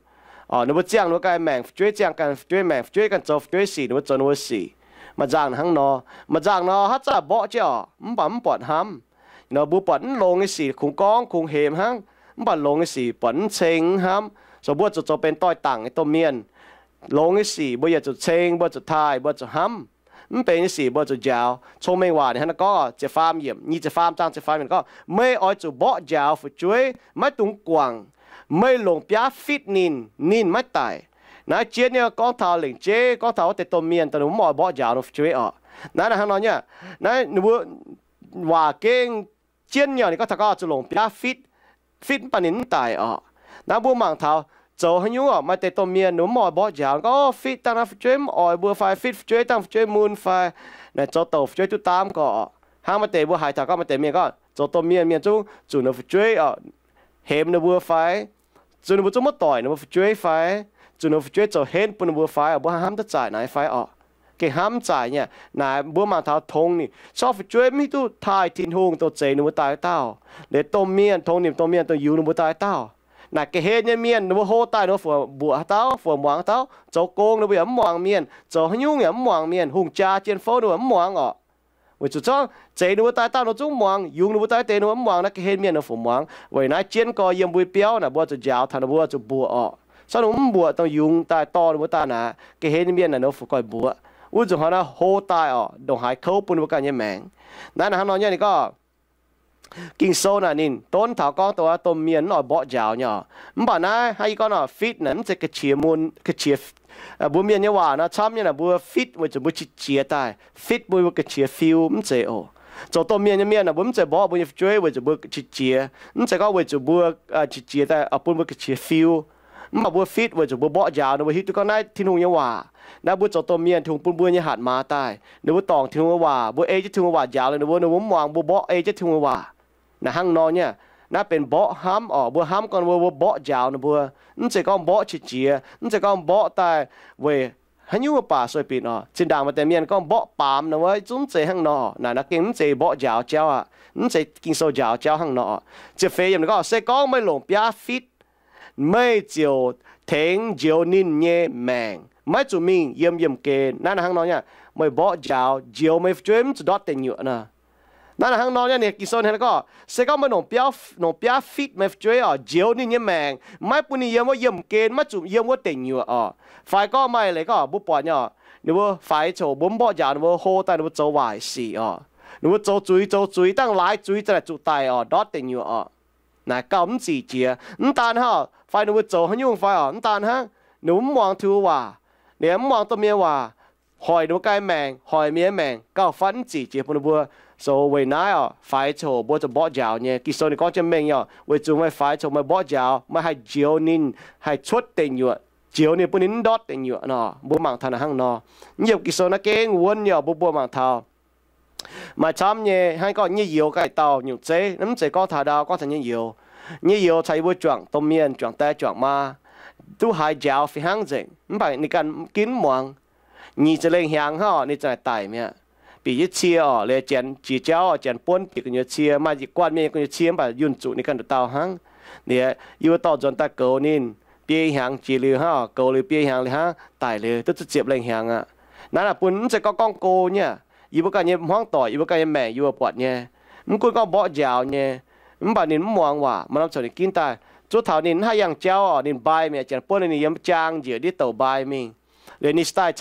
Ninh mbuo ziangh ninh mbuo ganh maengc, fu'jueiv ziangh ganh fu'jueiv maengc, fu'jueiv ganh zoux fu'jueiv sic, ninh mbuo zoux ninh mbuo sic. Maaih nzangc hnangv nor, maaih nzangc nor haaix zanc mborqv jienv oc, mv baac mv buatc hnamv. Nor mbuo buatc mv longx nyei sic kungx gorngv kungx hemx hnangv, mv baac longx nyei sic buatc mv ceng hnamv. Zoux mbuo zuqc zoux benx doix-dangc nyei domh mienh. Longx nyei sic mbuo yaac zuqc ceng, mbuo zuqc taaih, mbuo zuqc hnamv. Mv benx nyei sic mbuo zuqc njaaux. Cong-mengh waac ninh hnangv naaiv gorngv, ziepc faam yiemc, nyic ziepc faam zaang ziepc faam yiemc gorngv, meih oix zuqc mborqv njaaux fu'jueiv, maiv dungx guangc. Meih longc biaav fitv ninh, ninh maiv daic. Naaiv jienv nyei gorngv taux lengc jeiv gorngv taux wuov deix domh mienh daaih ninh mv oix mborqv njaaux ninh fu'jueiv oc. Naaiv hnangv nor nyei. Naaiv ninh mbuo waac gengh jienv nyei, ninh gorngv taux gorngv zuqc longc biaav fitv, fitv mv baac ninh mv daic oc. Naaiv mbuo mangc taux zoux haaix nyungc oc, maaih deix domh mienh ninh mv oix mborqv njaaux, gorngv fitv dangh naaiv fu'jueiv mv oix mbuo fai fitv fu'jueiv dangh fu'jueiv mun fai, naaic zoux douc fu'jueiv duqv daamv gorx. Hnangv maaih deix mbuo haiz taux gorngv maaih deix mienh gorngv zoux domh mienh, mienh zungv zuqc ninh fu'jueiv hemx ninh mbuo fai, zuqc ninh mbuo zungv maiv doic ninh mbuo fu'jueiv fai, zuqc ninh mbuo fu'jueiv zoux henv bun ninh mbuo fai, mbuo hnamv duqv zaic naaic fai oc. Gengh hnamv zaic nyei. Naaic mbuo mangc taux tongx ninh, corc fu'jueiv mv hiuv duqv taaih Tin-Hungh dongh zeix ninh mbuo daaih wuov dauh, liuz domh mienh, tongx ninh domh mienh dongh yungz ninh mbuo daaih wuov dauh. Naaic ga'hlen nyei mienh ninh mbuo hlo daaih ninh mbuo fungc mbuoqc haaix dauh, fungc muangx haaix dauh, zoux gong ninh mbuo yaac mv muangx mienh, zoux haaix nyungc yaac mv muangx mienh, hungh jaa jien fouv ninh mbuo mv muangx oc. Weic zuqc zorqv zeix ninh mbuo daaih dauh ninh zungv muangx, yungz ninh mbuo daaih deix ninh mbuo mv muangx, naaiv ga'hlen mienh ninh fungc muangx. Weic naaiv jienv gorx yiem mbuo biauv naaic mbuo zuqc njaaux taux ninh mbuo zuqc mbuoqc orqc. Corc ninh mbuo mv mbuoqc dongh yungz daaih dorh ninh mbuo daaih naaic, ga'hlen mienh naaic ninh fungc goih mbuoqc. Wuov nzunc hnoi naaiv hlo daaih orqc, ndongc haaix kouv bun ninh mbuo ganh nyei maengc. Naaiv naaic hnangv nor nyei ninh gorngv, Ging-Sou naaic ninh donv taux gorngv dongh wuov domh mienh mv oix mborqv njaaux nyei orqc. Mv baac naaiv hnangv yie gorngv nor, fitv naaic mv zeiz ga'qiex mun, ga'qiex, mbuo mienh nyei waac nor camv nyei naaic mbuo fitv weic zuqc mbuo qiex jiez daaih, fitv mbuo, mbuo ga'qiex fiu mv zeiz oc. Zoux domh mienh nyei mienh naaic mbuo mv zeiz mborqv mbuo nyei fu'jueiv weic zuqc mbuo qiex jiez, mv zeiz gorngv weic zuqc mbuo qiex jiez daaih bun mbuo ga'qiex fiu. Mv baac mbuo fitv weic zuqc mbuo mborqv njaaux ninh mbuo hiuv duqv gorngv naaiv Tin-Hungh nyei waac. Naaiv mbuo zoux domh mienh, Tin-Hungh bun mbuo nyei hatc maaz daaih, ninh mbuo dorngc Tin-Hungh nyei waac, mbuo ei jienv Tin-Hungh nyei waac njaaux liuz ninh mbuo, ninh mbuo mv muangx mbuo mborqv ei jienv Tin-Hungh nyei waac. Naaiv hnangv nor nyei. Naaiv benx mborqv hnamv orqc. Mbuo hnamv gorngv mbuo, mbuo mborqv njaaux ninh mbuo, mv zeiz gorngv mborqv qiex jiez, mv zeiz gorngv mborqv daaih weic haaix nyungc baac sueih binc orqc. Zinh ndaangc maaih deix mienh gorngv mborqv baamz nor wuov, zungv mv zeiz hnangv nor. Naaic naaiv gengh mv zeiz mborqv njaaux jauv aqv, mv zeiz Ging-Sou njaaux jauv hnangv nor. Ziepc feix yiemc ninh gorngv, se gorngv meih longc biaav fitv, meih ziouc tengx njoux ninh nyei maengc, maiv zuqc mingh yiem yiemh gen. Naaiv hnangv nor nyei, meih mborqv njaaux, njoux meih fu'jueiv mv zuqc ndortv deic nyuoqc nor. Naaiv hnangv nor nyei, ninh Ging-Sou hnangv gorngv, se gorngv meih longc biaav fitv meih fu'jueiv oc, njoux ninh nyei maengc, maiv bun ninh yiem wuov yiemh gen, maiv zuqc yiem wuov deic nyuoqc oc. Fai gorngv maaih leiz gorngv mbuo buatc nyei oc, ninh mbuo faix coc, mbuo mv mborqv njaaux ninh mbuo, hlo daaih ninh mbuo zoux waaic sic oc. Ninh mbuo zoux zuiz, zoux zuiz, dangh laaix zuiz za'naaic zuqc daic oc, ndortv deic nyuoqc oc. Naaic gauh mv zic jiex. Mv daan hnangv, fai ninh mbuo zoux haaix nyungc fai oc, mv daan hnangv, ninh mbuo mv muangx Tin-Hungh waac, ninh mv muangx domh mienh waac, hoic ninh mbuo ganh maengc, hoic mienh maengc, gauh fatv mv zic jiex bun ninh mbuo. So weic naaiv oc, faix coc mbuo zuqc mborqv njaaux nyei. Ging-Sou ninh gorngv jienv mengh nyei oc, weic zuqc meih faix coc meih mborqv njaaux, meih haih njoux ninh, haih cuotv deic nyuoqc, njoux ninh bun ninh mv ndortv deic nyuoqc nor. Mbuo mangc taux naaic hnangv nor. Yiem Ging-Sou naaiv gengh wuonv nyei oc, mbuo mbuo mangc taux maaih camv nyei, hnangv gorngv nyei youz ganh dauh nyungc zeiv, mv zeiz gorngv taux ndau, gorngv taux nyei youz. Nyei youz caux yie mbuo juangc domh mienh, juangc die juangc maa, duqv haiz njaaux fih hnangv nzengc, mv baac ninh ganh ginv mv muangx. Nyic ziepc lengh hnyangx hnangv oc, ninh za'naaic daic mi'aqv. Bieqc jienv cie oc, liuz janx jiex jauv, janx buonv bieqc gu'nyuoz cie, maaih yietc guanh mienh gu'nyuoz cie, mv baac yunh zuqc ninh ganh nduqc dauh hnangv. Liuz yie mbuo dorh nzuonx daaih goux ninh, biei hnyangx jiex liuz hnangv oc, goux liuz biei hnyangx liuz hnangv, daic liuz duqv ziepc lengh hnyangx aqv. Naaiv naaic bun mv zeiz gorngv gorngv go nyei aqv. Yie mbuo ganh nyei hmuangv doic, yie mbuo ganh nyei maengc yie mbuo buatc nyei. Mv gunv gorngv mborqv njaaux nyei, mv baac ninh mv muangx waac, maaih norm ziouc ninh ginv daaih. Zuov taux ninh mv haih yangh jauv oc, ninh mbaih mi'aqv, janx buonv ninh yiem jaang njiec ndiev douc mbaih mingh. Liuz ninh daaih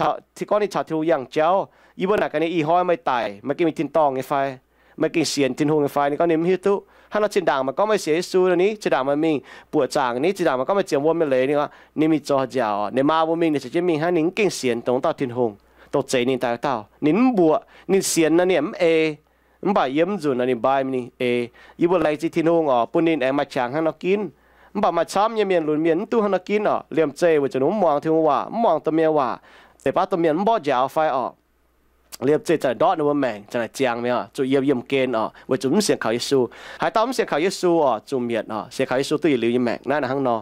gorngv ninh caux Tin-Hungh yangh jauv. Yie mbuo naaic gaax ninh, ih hnoi meih daic, meih gengh mingh tin-dorngh nyei fai? Meih gengh sienx Tin-Hungh nyei fai? Ninh gorngv ninh mv hiuv duqv. Hnangv nor zinh ndaangc maaih gorngv meih sienx Yesu nor ni, zinh ndaangc meih mingh buoqc zaangc ni, zinh ndaangc maaih gorngv meih ziouc wuom nyei leiz ni, ninh mingh zoux haaix nziaauc oc? Ninh maa mbuo mingh ninh caux jienv mingh hnangv, ninh mv gengh sienx dongh wuov dauh Tin-Hungh, dongh zeix ninh daaih wuov dauh. Ninh mv mbuoqc, ninh sienx nor ninh mv ei. Mv baac yiem mv nzunc nor ninh mbaih mingh ninh ei. Yie mbuo laengz zingh Tin-Hungh oc, bun ninh aengx maaih qangx hnangv nor ginv. Mv baac maaih camv nyei mienh lunx mienh mv duqv hnangv nor ginv oc. Liemh zeih weic zuqc ninh mv muangx Tin-Hungh waac, mv muangx domh mienh waac, deix baav domh mienh mv mborqv njaaux fai oc, liemh zeih za'naaic ndortv ninh mbuo maengc, za'naaic ziangx mi'aqv oc, zuqc yiem yiemh gen oc, weic zuqc mv sienx kaux Yesu. Haaix dauh mv sienx kaux Yesu oc, zuqc mietc oc. Sienx kaux Yesu duqv yietc liuz nyei maengc naaiv hnangv nor.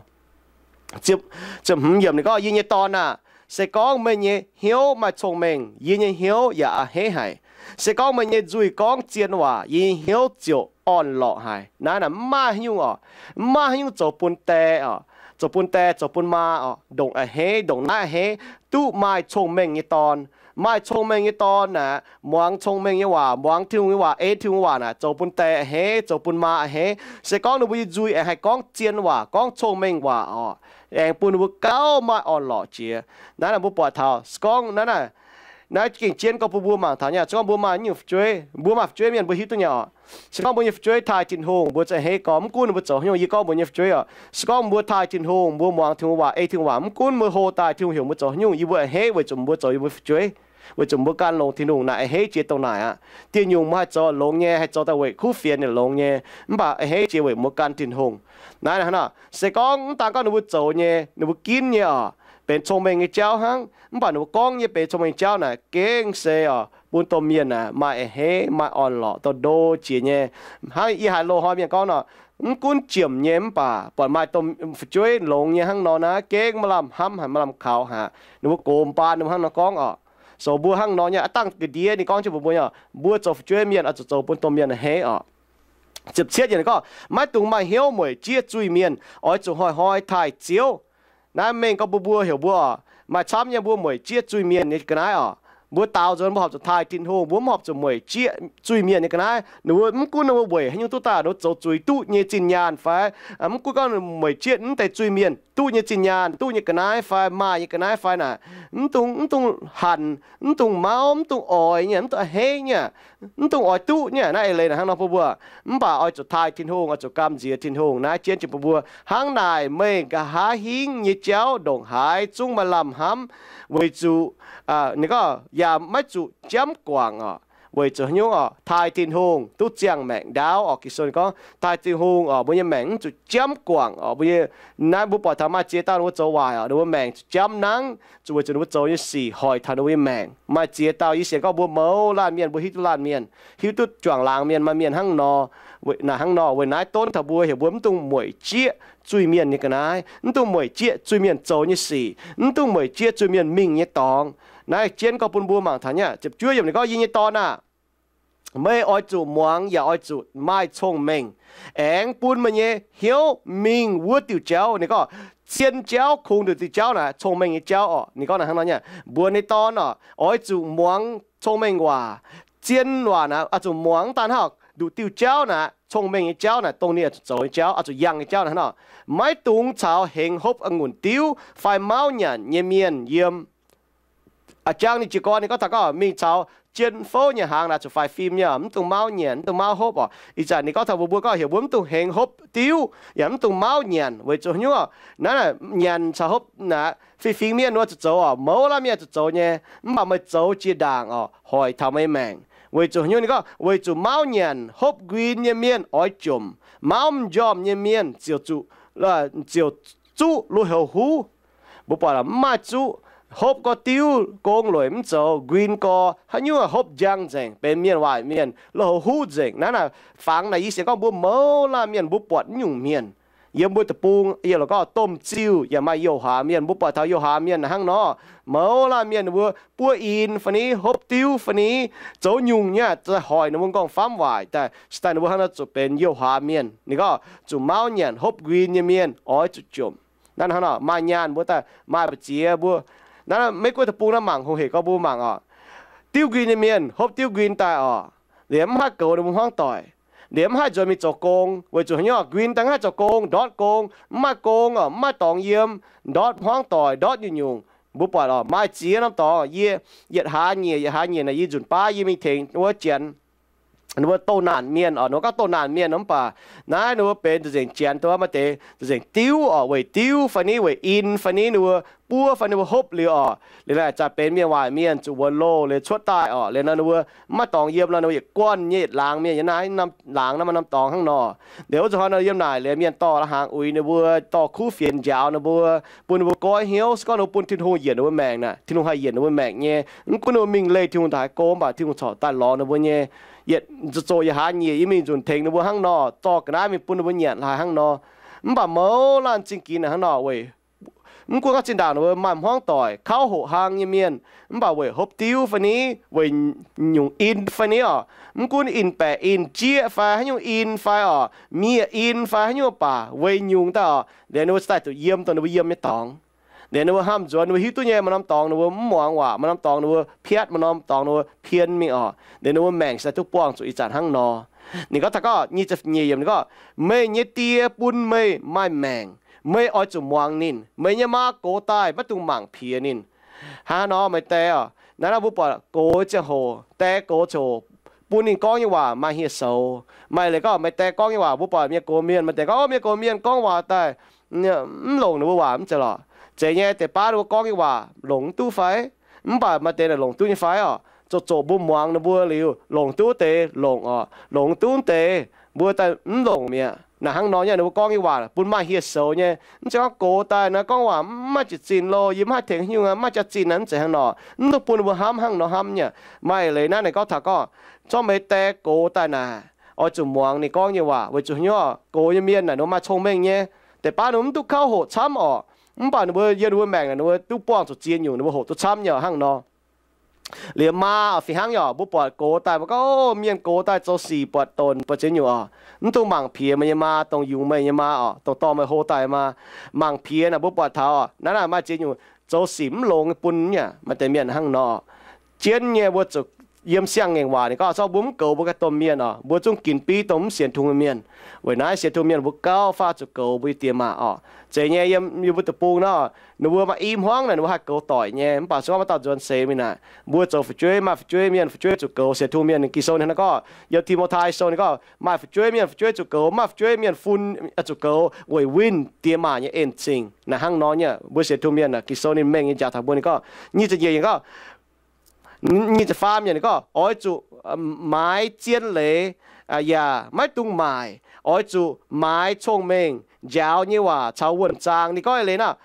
Ziepc hmz yiemc ninh gorngv, Yie nyei dorn aah! Se gorngv meih nyei hnyouv maaih cong-mengh, yie nyei hnyouv yaac a'hneiv haic. Se gorngv meih nyei nzuih gorngv zien waac, yie nyei hnyouv ziouc orn-lorqc haic. Naaiv naaic mv maaih haaix nyungc oc, mv maaih haaix nyungc zoux bun die oc, zoux bun die, zoux bun maa oc, ndongc a'hneiv, ndongc naaiv a'hneiv, duqv maaih cong-mengh nyei dorn. Maaih cong-mengh nyei dorn aeqv, muangx cong-mengh nyei waac, muangx Tin-Hungh nyei waac, ei Tin-Hungh waac naaic, zoux bun die a'hneiv, zoux bun maa a'hneiv. Se gorngv ninh mbuo nyei nzuih aengx haih gorngv zien waac, gorngv cong-mengh waac oc, aengx bun ninh mbuo gauh maaih orn-lorqc jiex. Naaiv naaic mbuo buatc taux se gorngv naaiv naaic, naaiv gengh jienv gorngv bun mbuo mangc taux nyei. Se gorngv mbuo maaih nyungc fu'jueiv, mbuo maaih fu'jueiv mienh mbuo hiuv duqv nyei oc. Se gorngv mbuo nyei fu'jueiv taaih Tin-Hungh, mbuo za'hneiv gorngv mv gunv ninh mbuo zoux haaix nyungc. Yie gorngv mbuo nyei fu'jueiv oc, se gorngv mbuo taaih Tin-Hungh, mbuo muangx Tin-Hungh waac, ei Tin-Hungh waac, mv gunv mbuo hlo daaih Tin-Hungh heuc mbuo zoux haaix nyungc, yie mbuo a'hneiv weic zuqc mbuo zoux yie mbuo fu'jueiv, weic zuqc mbuo gan longx Tin-Hungh naaic a'hneiv jiex dongh naaic aqv. Dieh nyungc mbuo haih zoux longx nyei, haih zoux daaih weic kuv fienx ninh longx nyei, mv baac a'hneiv jiex weic mbuo gan Tin-Hungh. Naaiv hnangv nor, se gorngv mv daan gorngv ninh mbuo zoux nyei, ninh mbuo ginv nyei oc, benx cong-mengh nyei jauv hnangv, mv baac ninh mbuo gorngv nyei benx cong-mengh jauv naaic gengh se oc, bun domh mienh aeqv, maaih a'hneiv, maaih orn-lorqc, dorh ndo jiex nyei. Hnangv yie haiz loz-hnoi mienh gorngv nor, mv gunv jiemc nyei mv baac buatc maaih domh fu'jueiv longx nyei hnangv nor naaic, gengh maaih lamh hnamv haic, maaih lamh kaux haic. Ninh mbuo gox m'baan ninh mbuo hnangv nor gorngv oc. So mbuo hnangv nor nyei, aav dangh ga'ndiev ninh gorngv jienv mbuox mbuo nyei, mbuo zoux fu'jueiv mienh oix zuqc zoux bun domh mienh a'hneiv oc. Ziepc cietv yiemc gorngv, Maiv dungx maaih hnyouv mueic jieqv zuiz-mienh, oix zuqc hnoi-hnoi taaih Ziouv. Naaiv mengh gorngv bun mbuo heuc mbuo oc, maaih camv nyei mbuo mueic jieqv zuiz-mienh nyei ga'naaiv oc. Mbuo daaux nzuonx mbuo horpc zuqc taaih Tin-Hungh, mbuo mv horpc zuqc mueic jieqv zuiz-mienh nyei ga'naaiv. Ninh mbuo mv gunv ninh mbuo weic haaix nyungc duqv daaih, ninh mbuo zoux zuiz duqv nyei zinh nyaanh fai, mv gunv gorngv mueic jieqv mv deix zuiz-mienh duqv nyei zinh nyaanh, duqv nyei ga'naaiv fai, maaih nyei ga'naaiv fai naaic, mv dungx, mv dungx hanc, mv dungx mauv, mv dungx oix nyei, mv dungx a'hneiv nyei, mv dungx oix duqv nyei. Naaiv eix leiz naaic hnangv nor bun mbuo. Mv baac oix zuqc taaih Tin-Hungh, oix zuqc gamh nziex Tin-Hungh. Naaiv jienv jiex bun mbuo, hnangv naaic meih nqa'haav hingv nyei jauv ndongc haaix zungv maaih lamh hnamv, weic zuqc, ninh gorngv, yaac maiv zuqc jamv guangc oc. Weic zuqc haaix nyungc oc? Taaih Tin-Hungh duqv ziangh maengc ndaauv oc. Ging-Sou gorngv taaih Tin-Hungh oc, mbuo nyei maengc mv zuqc jamv guangc oc. Mbuo nyei, naaiv mbuo buatc taux maaih ziex dauh ninh mbuo zoux waaic oc, ninh mbuo maengc zuqc jamv nangv, zuqc weic zuqc ninh mbuo zoux nyei sic hoic taux ninh mbuo nyei maengc. Maaih ziex dauh yie sienx gorngv mbuo mouz laanh mienh, mbuo hiuv duqv laanh mienh, hiuv duqv juangc laangz mienh, maaih mienh hnangv nor. Naaic hnangv nor, weic naaiv donv taux mbuo heuc mbuo mv dungx mueic jieqv zuiz-mienh nyei ga'naaiv, mv dungx mueic jieqv zuiz-mienh zoux nyei sic, mv dungx mueic jieqv zuiz-mienh mingh nyei dorngx. Naaiv jienv gorngv bun mbuo mangc taux nyei, ziepc juov yiemc ninh gorngv, Yie nyei dorn aah! Meih oix zuqc muangx yaac oix zuqc maaih cong-mengh, aengx bun meih nyei hnyouv mingh wuov diuh jauv. Ninh gorngv zien jauv kungx nduqc diuh jauv naaic, cong-mengh nyei jauv orqc. Ninh gorngv naaic hnangv nor nyei, mbuox ninh nyei dorn orqc, oix zuqc muangx cong-mengh waac. Zien waac naaic oix zuqc muangx, mv daan hnangv nduqc diuh jauv naaic, cong-mengh nyei jauv naaic, dongh ninh oix zuqc zoux nyei jauv, oix zuqc yangh nyei jauv naaic hnangv nor. Maiv dungx caux hengx hopv a'ngunc diuv fai mauv nyanc nyei mienh yiem. A'jang ninh jiez gorn ninh gorngv taux gorngv mingh caux jien fouv nyei hnaangx naaic, zuqc faix fim nyei, mv dungx mauv nyanc, mv dungx mauv hopv orqc. Ih zanc ninh gorngv taux mbuo, mbuo gorngv heuc mbuo mv dungx hengx hopv diuv yaac mv dungx mauv nyanc, weic zuqc hnyouv naaiv nyanc caux hopv naaic, fih fingx mienh wuov zuqc zoux orqc, mouz laanh mienh zuqc zoux nyei. Mv baac meih zoux jiex ndaangc orqc, hoic taux meih maengc. Weic zuqc hnyouv ninh gorngv, weic zuqc mauv nyanc hopv nquin nyei mienh oix jomc, mauv m'njormh nyei mienh ziouc zuqc, ziouc zuqv lui-houx huv. Mbuo buatc mv maaih zuqv, hopv gorx diuv gong lueic mv zoux, nquin gorx haaix nyungc hopv njang nzengc, benx mienh waaic mienh lui-houx huv nzengc. Naaiv naaic fangx naaic yie sienx gorngv mbuo mouz laanh mienh mbuo buatc naaiv nyungc mienh yiem mbuo deic-bung, yie lorz gorngv domh ziuh yaac maaih youh hlaax mienh. Mbuo buatc taux youh hlaax mienh hnangv nor, mouz laanh mienh ninh mbuo buov in fai ni, hopv diuv fai ni, zoux nyungc nyei, hoic ninh mbuo nqorngv-famv waaic daaih, se daaih ninh mbuo hnangv nor zuqc benx youh hlaax mienh. Ninh gorngv zuqc mauv nyanc hopv nquin nyei mienh oix zuqc jomc. Naaiv hnangv nor maaih nyaanh mbuo daaih maaih mbu'ziex mbuo. Naaiv Meiv-Guoqv deic-bung naaiv mangc hungh hec gorngv mbuo mangc orqc, diuv nquin nyei mienh hopv diuv nquin daaih orqc, liemh mv haih goux ninh mbuo hmuangv doic, liemh mv haih nzuonx mingh zoux gong. Weic zuqc haaix nyungc? Nquin daaih mv haih zoux gong, ndortv gong, mv maaih gong orqc, mv maaih dorngx yiem, ndortv hmuangv doic, ndortv nyungc-nyungc. Mbuo buatc orqc, maaih ziex norm dorngx, yie yietc hlaax nyieqc, yietc hlaax nyieqc naaic yie nzunc baav yie mingh tengx wuov janx, ninh mbuo douz naanc mienh orqc, ninh mbuo gorngv douz naanc mienh mv baac naaiv ninh mbuo benx nzengc janx dongh maaih deix nzengc diuv orqc, weic diuv fai ni, weic in fai ni, ninh mbuo buov fai ninh mbuo hopv liuz orqc, liuz naaic zaaih benx mienh waaic mienh zuqc wuonx loh liuz cuotv daaih orqc. Liuz nor ninh mbuo mv maaih dorngx yiem nor, ninh mbuo yietc guanh nyei yietc laangz mienh yiem naaiv norm laangz naaiv maaih norm dorngx hnangv nor. Liuz wuov zuqc hnoi nor yiem naaic liuz mienh dorh la'hnaangx uix ninh mbuo, dorh kuv fienx njaaux ninh mbuo, bun ninh mbuo goiv hnyouv, se gorngv ninh mbuo bun Tin-Hungh yienc ninh mbuo maengc naaic, Tin-Hungh haih yienc ninh mbuo maengc nyei. Mv gunv ninh mbuo mingh leih Tin-Hungh daaih haaix go mv baac Tin-Hungh corc daaih lorz ninh mbuo nyei. Yietc zoqc yietc hlaax nyieqc yie mingh nzunc tengx ninh mbuo hnangv nor, dorh ga'naaiv mingh bun ninh mbuo nyanc haaix hnangv nor. Mv baac mouz laanh zingh ginx naaic hnangv nor weic mv gunv gorngv zinh ndaangc ninh mbuo maaih hmuangv doic, kauv hoqc hlang nyei mienh, mv baac weic hopv diuv fai ni, weic nyungc in fai ni orqc, mv gunv in-baeqc in-jieqv fai haaix nyungc in fai orqc, miev in fai haaix nyungc baac weic nyungc daaih orqc, liuz ninh mbuo daaih zuqc yiem dongh ninh mbuo yiem nyei dorngx. Liuz ninh mbuo hnamv nzuonx, ninh mbuo hiuv duqv nyei maaih norm dorngx ninh mbuo mv muangx waac, maaih norm dorngx ninh mbuo piatv, maaih norm dorngx ninh mbuo pien mingh orqc. Liuz ninh mbuo maengc se duqv buangh zuqc ih zanc hnangv nor. Ninh gorngv taux gorngv nyic ziepc nyeic yiemc ninh gorngv, meih nyei Die bun meih maaih maengc, meih oix zuqc muangx ninh. Meih nyei maa gox daaih maiv dungx mangc piex ninh. Hnangv nor meih die orqc, naaiv nor mbuo buatc gox ziangh hoc, die gox ziangh hoc bun ninh gorngv nyei waac maaih hieh soux. Maaih leiz gorngv meih die gorngv nyei waac, mbuo buatc mienh gox mienh, maaih deix gorngv mienh gox mienh gorngv waac daaih mv longc ninh mbuo waac mv zeiz lorqc. Zeiz nyei, deix baav ninh mbuo gorngv nyei waac longc duqv fai? Mv baac maaih deix naaic longc duqv nyei fai orqc? Zoqc zoqc mbuo muangx ninh mbuo liuz, longc duqv deix longc orqc, longc duqv deix mbuo daaih mv longc mi'aqv. Naaic hnangv nor nyei, ninh mbuo gorngv nyei waac bun maaih hieh soux nyei. Mv zeiz gorngv gox daaih naaiv gorngv waac mv maaih jiez zinh loh, yie mv haih tengx haaix nyungc, mv maaih jaax-zinh naaiv, mv zeiz hnangv nor. Mv dungx bun ninh mbuo hnamv hnangv nor hnamv nyei. Maaih leiz naaiv ninh gorngv taux gorngv, corc meih die gox daaih naaic, oix zuqc muangx ninh gorngv nyei waac, weic zuqc haaix nyungc? Gox nyei mienh naaic ninh mbuo maaih cong-mengh nyei. Deix baav ninh mbuo mv duqv kauv hoqc camv orqc, mv baac ninh mbuo yiem ninh mbuo maengc naaic ninh mbuo duqv buangh zuqc ziex nyungc, ninh mbuo hoqc duqv camv nyei hnangv nor. Liuz maa orqc fih hnangv nyei orqc, mbuo buatc gox daaih mbuo gorngv, o, mienh gox daaih zoux sic buatc donc buatc ziex nyungc orqc, mv dungx mangc piex meih nyei maa, dongh yungz meih nyei maa orqc, dongh dorh meih hlo daaih maa. Mangc piex naaic mbuo buatc taux naaiv naaic maaih ziex nyungc zoux sic mv longx bun nyei. Maaih deix mienh hnangv nor. Jienv nyei mbuo zuqc yiem siang-ngaengc waac ninh gorngv, corc mbuo mv goux mbuo ganh domh mienh orqc, mbuo zungv ginx biv dongh mv sienx Tin-Hungh nyei mienh. Weic naaiv sienx Tin-Hungh mienh mbuo gauh faah zuqc goux mbuo nyei die maa orqc. Zeiz nyei, yiem, yiem mbuo deic-bung nor, ninh mbuo maaih i hmuangv naaic ninh mbuo haih goux doic nyei, mv baac se gorngv maaih dauh nzuonx seix mingh naaic, mbuo zoux fu'jueiv, maaih fu'jueiv mienh fu'jueiv zuqc goux. Sienx Tin-Hungh mienh Ging-Sou ninh hnangv gorngv, yiem Ti^mo^tai Sou ninh gorngv, maaih fu'jueiv mienh fu'jueiv zuqc goux, maaih fu'jueiv mienh fun zuqc goux weic winh die maa nyei en-zingh. Naaic hnangv nor nyei, mbuo sienx Tin-Hungh mienh naaic Ging-Sou ninh mengh nyei njaaux taux mbuo ninh gorngv, nyic ziepc nyeic yiemc gorngv, nyic ziepc faam yiemc ninh gorngv, oix zuqc maaiz zien leiz, yaac maiv dungx maaic. Oix zuqc maaiz cong-mengh njaaux nyei waac caux wuonh zaang. Ninh gorngv eix leiz naaic,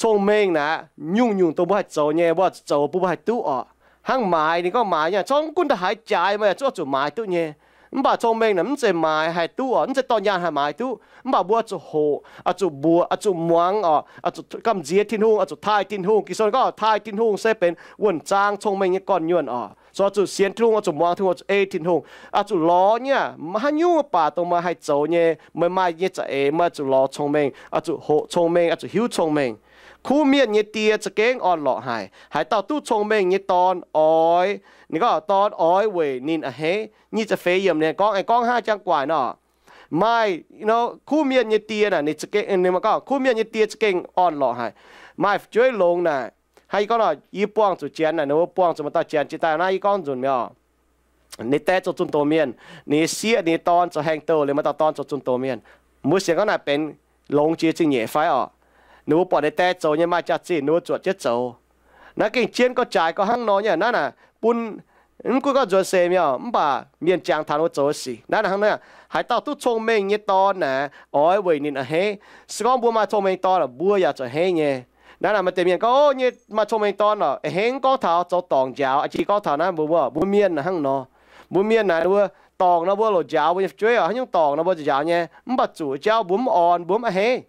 cong-mengh naaic, nyungc-nyungc dongh mbuo haih zoux nyei, mbuo zuqc zoux bun mbuo haih duqv orqc. Hnangv maaiz, ninh gorngv maaiz nyei, corc mv gunv ndaaih haaix jaaix meih zuqv oix zuqc maaiz duqv nyei. Mv baac cong-mengh naaic mv zeiz maaiz haih duqv orqc, mv zeiz dorh nyaanh haih maaiz duqv. Mv baac mbuo zuqc hoqc, oix zuqc mbuoqc, oix zuqc muangx orqc, oix zuqc gamh nziex Tin-Hungh, oix zuqc taaih Tin-Hungh. Ging-Sou gorngv taaih Tin-Hungh se benx wuonh zaang cong-mengh nyei gorn-nyuonh orqc. Zuqc, zuqc sienx Tin-Hungh, oix zuqc muangx Tin-Hungh, oix zuqc ei Tin-Hungh, oix zuqc lorz nyei aqv. Mv haaix nyungc mv baac dongh meih haih zoux nyei, meih maaih nyei za'eix, meih oix zuqc lorz cong-mengh, oix zuqc hiuv cong-mengh. Kuv mienh nyei die za'gengh orn-lorqc haic. Haaix dauh duqv cong-mengh nyei dorn oix, ninh gorngv dorn oix weic ninh a'hneiv. Nyic ziepc feix yiemc ninh gorngv, aengx gorngv hnangv jangx gu'nguaaic nor, maaih, kuv mienh nyei die naaic, ninh gorngv kuv mienh nyei die za'gengh orn-lorqc haic. Maaih fu'jueiv longx naaic, hnangv yie gorngv nor, yie buangh zuqc Janx naaic, ninh mbuo buangh zuqc maaih dauh Janx jiex daaih naaiv, yie gorngv nzunc mi'aqv. Ninh die zoux zunh doz mienh, ninh nyei sieqv, ninh nyei dorn zoux haengh douh liuz, maaih dauh dorn zoux zunh doz mienh. Mbuo sienx gorngv naaic benx longx jiex zingh nyeic fai orqc? Ninh mbuo buatc ninh die zoux nyei maaih jaax-zinh, ninh mbuo zuotc jienv zoux. Naaiv gengh jienv gorx jaaix gorx hnangv nor nyei. Naaiv naaic bun, mv gunv gorngv nzuonx seix mi'aqv, mv baac mienh jangx taux ninh mbuo zoux sic. Naaiv naaic hnangv naaiv, haaix dauh duqv cong-mengh nyei dorn naaic, oix weic ninh a'hneiv. Se gorngv mbuo maaih cong-mengh dorn, mbuo yaac zuqc a'hneiv nyei. Naaiv naaic maaih deix mienh gorngv, O, nyei maaih cong-mengh dorn orqc, a'hneiv mv gorngv taux zoux dorngc njaaux. Aa, jiex gorngv taux naaiv mbuo, mbuo, mbuo mienh hnangv nor. Mbuo mienh naaic, mbuo dorngc nor mbuo loc njaaux mbuo nyei fu'jueiv oc. Haaix nyungc dorngc nor mbuo njaaux nyei, mv baac zuqc jauv mbuo mv orn, mbuo mv a'hneiv.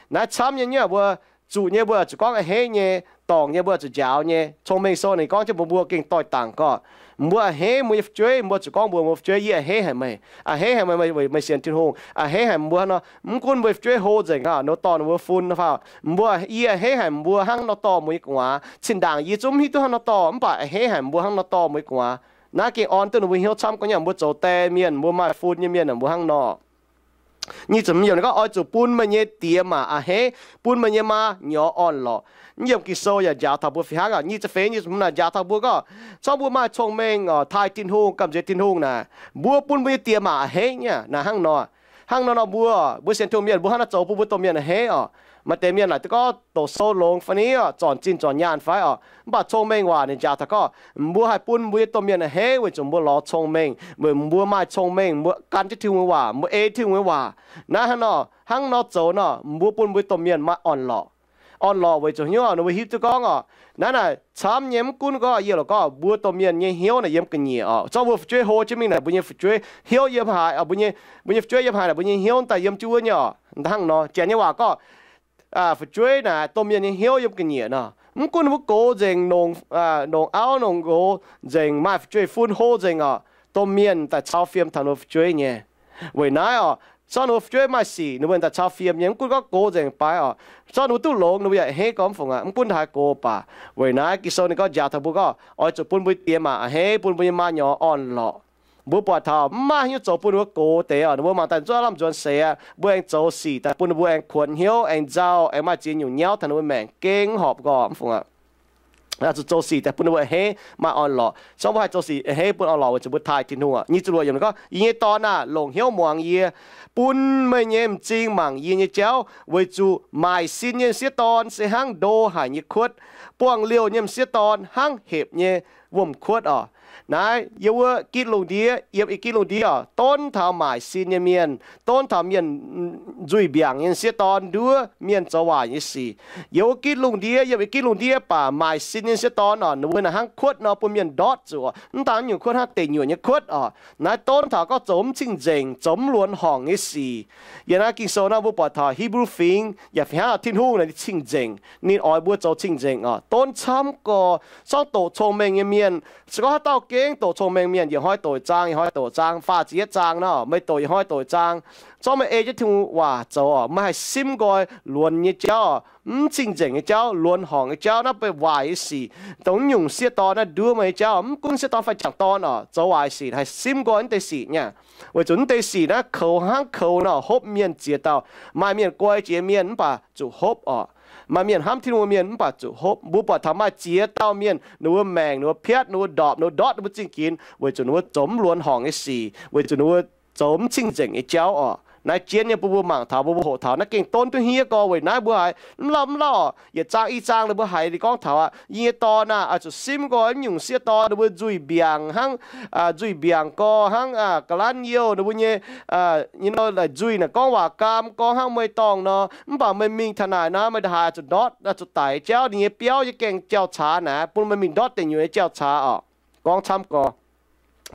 Naaiv camv nyei, mbuo zuqc nyei mbuo zuqc gorngv a'hneiv nyei, dorngc nyei mbuo zuqc njaaux nyei. Cong-mengh sou ninh gorngv jienv mbuo, mbuo gengh doix-dangc gorqv, mbuo a'hneiv mbuo nyei fu'jueiv, mbuo zuqc gorngv mbuox mbuo fu'jueiv, Yie a'hneiv haic meih. A'hneiv haic meih, meih sienx Tin-Hungh. A'hneiv haic mbuo hnangv nor. Mv gunv mbuo nyei fu'jueiv hlo nzengc aqv, ninh mbuo dorh ninh mbuo fun fai, mbuo, yie a'hneiv haic mbuo hnangv nor dorh mbuo nyei gu'nguaaz. Cin-ndaangc yie zungv mv hiuv duqv hnangv nor dorh, mv baac a'hneiv haic mbuo hnangv nor dorh mbuo nyei gu'nguaaz. Naaiv gengh orn duqv ninh mbuo hnyouv camv gorngv nyei, mbuo zoux die mienh, mbuo maaih fun nyei mienh, mbuo hnangv nor. Nyic ziepc hmz yiemc ninh gorngv, Oix zuqc bun meih nyei die maac a'hneiv, bun meih nyei maa nyorx orn-lorqc. Yiem Ging-Sou yaac njaaux taux mbuo fih hnangv aqv. Nyic ziepc feix, nyic ziepc hmz naaic njaaux taux mbuo gorngv, corc mbuo maaih cong-mengh oc, taaih Tin-Hungh, gamh nziex Tin-Hungh naaic, mbuo bun mbuo nyei die maac a'hneiv nyei naaic hnangv nor. Hnangv nor nor mbuo, mbuo sienx Tin-Hungh mienh, mbuo hnangv naaiv zoux bun mbuo domh mienh a'hneiv oc. Maaih deix mienh naaic duqv gorngv doqc sou longx fai ni oc, zornc zinh zornc nyaanh fai oc, mv baac cong-mengh waac ninh njaaux taux gorngv, mbuo haih bun mbuo nyei domh mienh a'hneiv weic zuqc mbuo lorz cong-mengh, weic mbuo maaih cong-mengh, mbuo gan jienv Tin-Hungh nyei waac, mbuo ei Tin-Hungh nyei waac. Naaiv hnangv nor, hnangv nor zoux nor, mbuo bun mbuo domh mienh maaih orn-lorqc. Orn-lorqc weic zuqc hnyouv ninh mbuo hiuv duqv gorngv oc, naaiv naaic camv nyei. Mv gunv gorngv yie lorqc gorngv mbuo domh mienh nyei hnyouv naaic yiem ga'nyiec oc. Zorqv mbuo fu'jueiv hlo jienv mingh naaic, mbuo nyei fu'jueiv hnyouv yiem haaix, mbuo nyei fu'jueiv yiem haaix naaic, mbuo nyei hnyouv daaih yiem jienv wuov nyei oc. Hnangv nor, janx nyei waac gorngv, fu'jueiv naaic domh mienh nyei hnyouv yiem ga'nyiec nor. Mv gunv mbuo gox nzengc, longc auv longc nqox nzengc, maaih fu'jueiv fun hlo nzengc oc, domh mienh daaih cau fiem taux ninh mbuo fu'jueiv nyei. Weic naaiv oc, zorqv ninh mbuo fu'jueiv maaih sic, ninh mbuo daaih cau fiem nyei. Mv gunv gorngv gox nzengc baaix oc, zorqv ninh mbuo duqv longx, ninh mbuo yaac a'hneiv gorx mv fungc aqv. Mv gunv haaix gox baac, weic naaiv Ging-Sou ninh gorngv njaaux taux mbuo gorngv, Oix zuqc bun mbuo die maac a'hneiv, bun mbuo nyei maa nyorx orn-lorqc. Mbuo buatc taux mv maaih haaix nyungc zoux bun ninh mbuo gox deix oc. Ninh mbuo mangc daaih nzuov lamh nzuonx seix aqv, mbuo aengx zoux sic daaih bun ninh mbuo aengx kuonx hnyouv, aengx nzauh, aengx maaih ziex nyungc nyauv taux ninh mbuo maengc, gengh mv horpc gorx mv fungc aqv. Zuqc zoux sic daaih bun ninh mbuo a'hneiv, maaih orn-lorqc. Zorqv mbuo haih zoux sic a'hneiv bun orn-lorqc weic zuqc mbuo taaih Tin-Hungh aqv. Nyic ziepc luoqc yiemc ninh gorngv, Yie nyei dorn aah! Longc hnyouv muangx yie, bun meih nyei m'zing mangc yie nyei jauv, weic zuqc maaic sin nyei m'sieqv dorn se hnangv ndo haic nyei kuotv, buangh liouh nyei m'sieqv dorn hnangv hepc nyei wuom-kuotv oc. Naaiv yiem wuov Gitv lungh ndiev, yiem Gitv lungh ndiev oc, donv taux maaic sin nyei mienh, donv taux mienh nzuih mbiaangc nyei m'sieqv dorn, nduov mienh zoux waaic nyei sic. Yiem wuov Gitv lungh ndiev, yiem Gitv lungh ndiev baac maaic sin nyei m'sieqv dorn oc, ninh mbuo naaic hnangv kuotv nor bun mienh ndortv zuqc oc. Mv daan nyungc kuotv hnangv deic nyuoqc nyei kuotv oc. Naaiv donv taux gorngv zoux mv cing-nzengc, zoux mv luonx horngc nyei sic. Yiem naaiv Ging-Sou naaiv mbuo buatc taux Hipv^lu Fingx yaac fih hnangv Tin-Hungh naaic ninh cing-nzengc, ninh oix mbuo zoux cing-nzengc oc. Donv camv gorx, zorqv doqc cong-mengh nyei mienh, se gorngv haaix dauh gengh doqc cong-mengh mienh, yietc hnoi doqc zaang, yietc hnoi doqc zaang, faah ziepc yietv zaang nor, meih doqc yietc hnoi doqc zaang, zorqv meih ei jienv Tin-Hungh waac zoux oc, meih haih simv nqoi luonx nyei jauv, mv cing-nzengc nyei jauv, luonx horngc nyei jauv, naaiv benx waaic nyei sic, dongh mv nyungc sieqv dorn naaiv nduov meih nyei jauv. Mv gunv sieqv dorn fai jangc dorn oc, zoux waaic sic haih simv nqoi naaiv deix sic nyei. Weic zuqc naaiv deix sic naaiv koux hnangv koux nor, hopv mienh ziex dauh. Maaih mienh guai jiex mienh mv baac zuqc hopv oc. Maaih mienh hnamv Tin-Hungh mienh mv baac zuqc hopv. Mbuo buatc taux maaih ziex dauh mienh, ninh mbuo maengc, ninh mbuo piatv, ninh mbuo ndorpc, ninh mbuo ndortv ninh mbuo zingh ginx, weic zuqc ninh mbuo zoux mv luonx horngc nyei sic, weic zuqc ninh mbuo zoux mv cing-nzengc nyei jauv oc. Naaiv jienv nyei bun mbuo mangc taux, bun mbuo hoqc taux, naaiv gengh donv duqv hniev gorx. Weic naaiv mbuo haiz mv lauh mv lauh, yietc zaang i zaang ninh mbuo haiz ninh gorngv taux aqv, yie nyei dorn aah, oix zuqc simv nqoi mv nyungc sieqv dorn, ninh mbuo nzuih mbiaangc hnangv, nzuih mbiaangc gorx hnangv ga'lanv youh, ninh mbuo nyei, nyei nor, laaix nzuih naaic gorngv waac gaam gorx hnangv meih dorngh nor. Mv baac meih mingh taux naaic naaiv, meih haiz zuqc ndortv, zuqc daic jauv, ninh nyei biauv nyei gaengh jauv-caax naaic, bun meih mingh ndortv deic nyuoqc nyei jauv-caax oc. Gorngv camv gorx.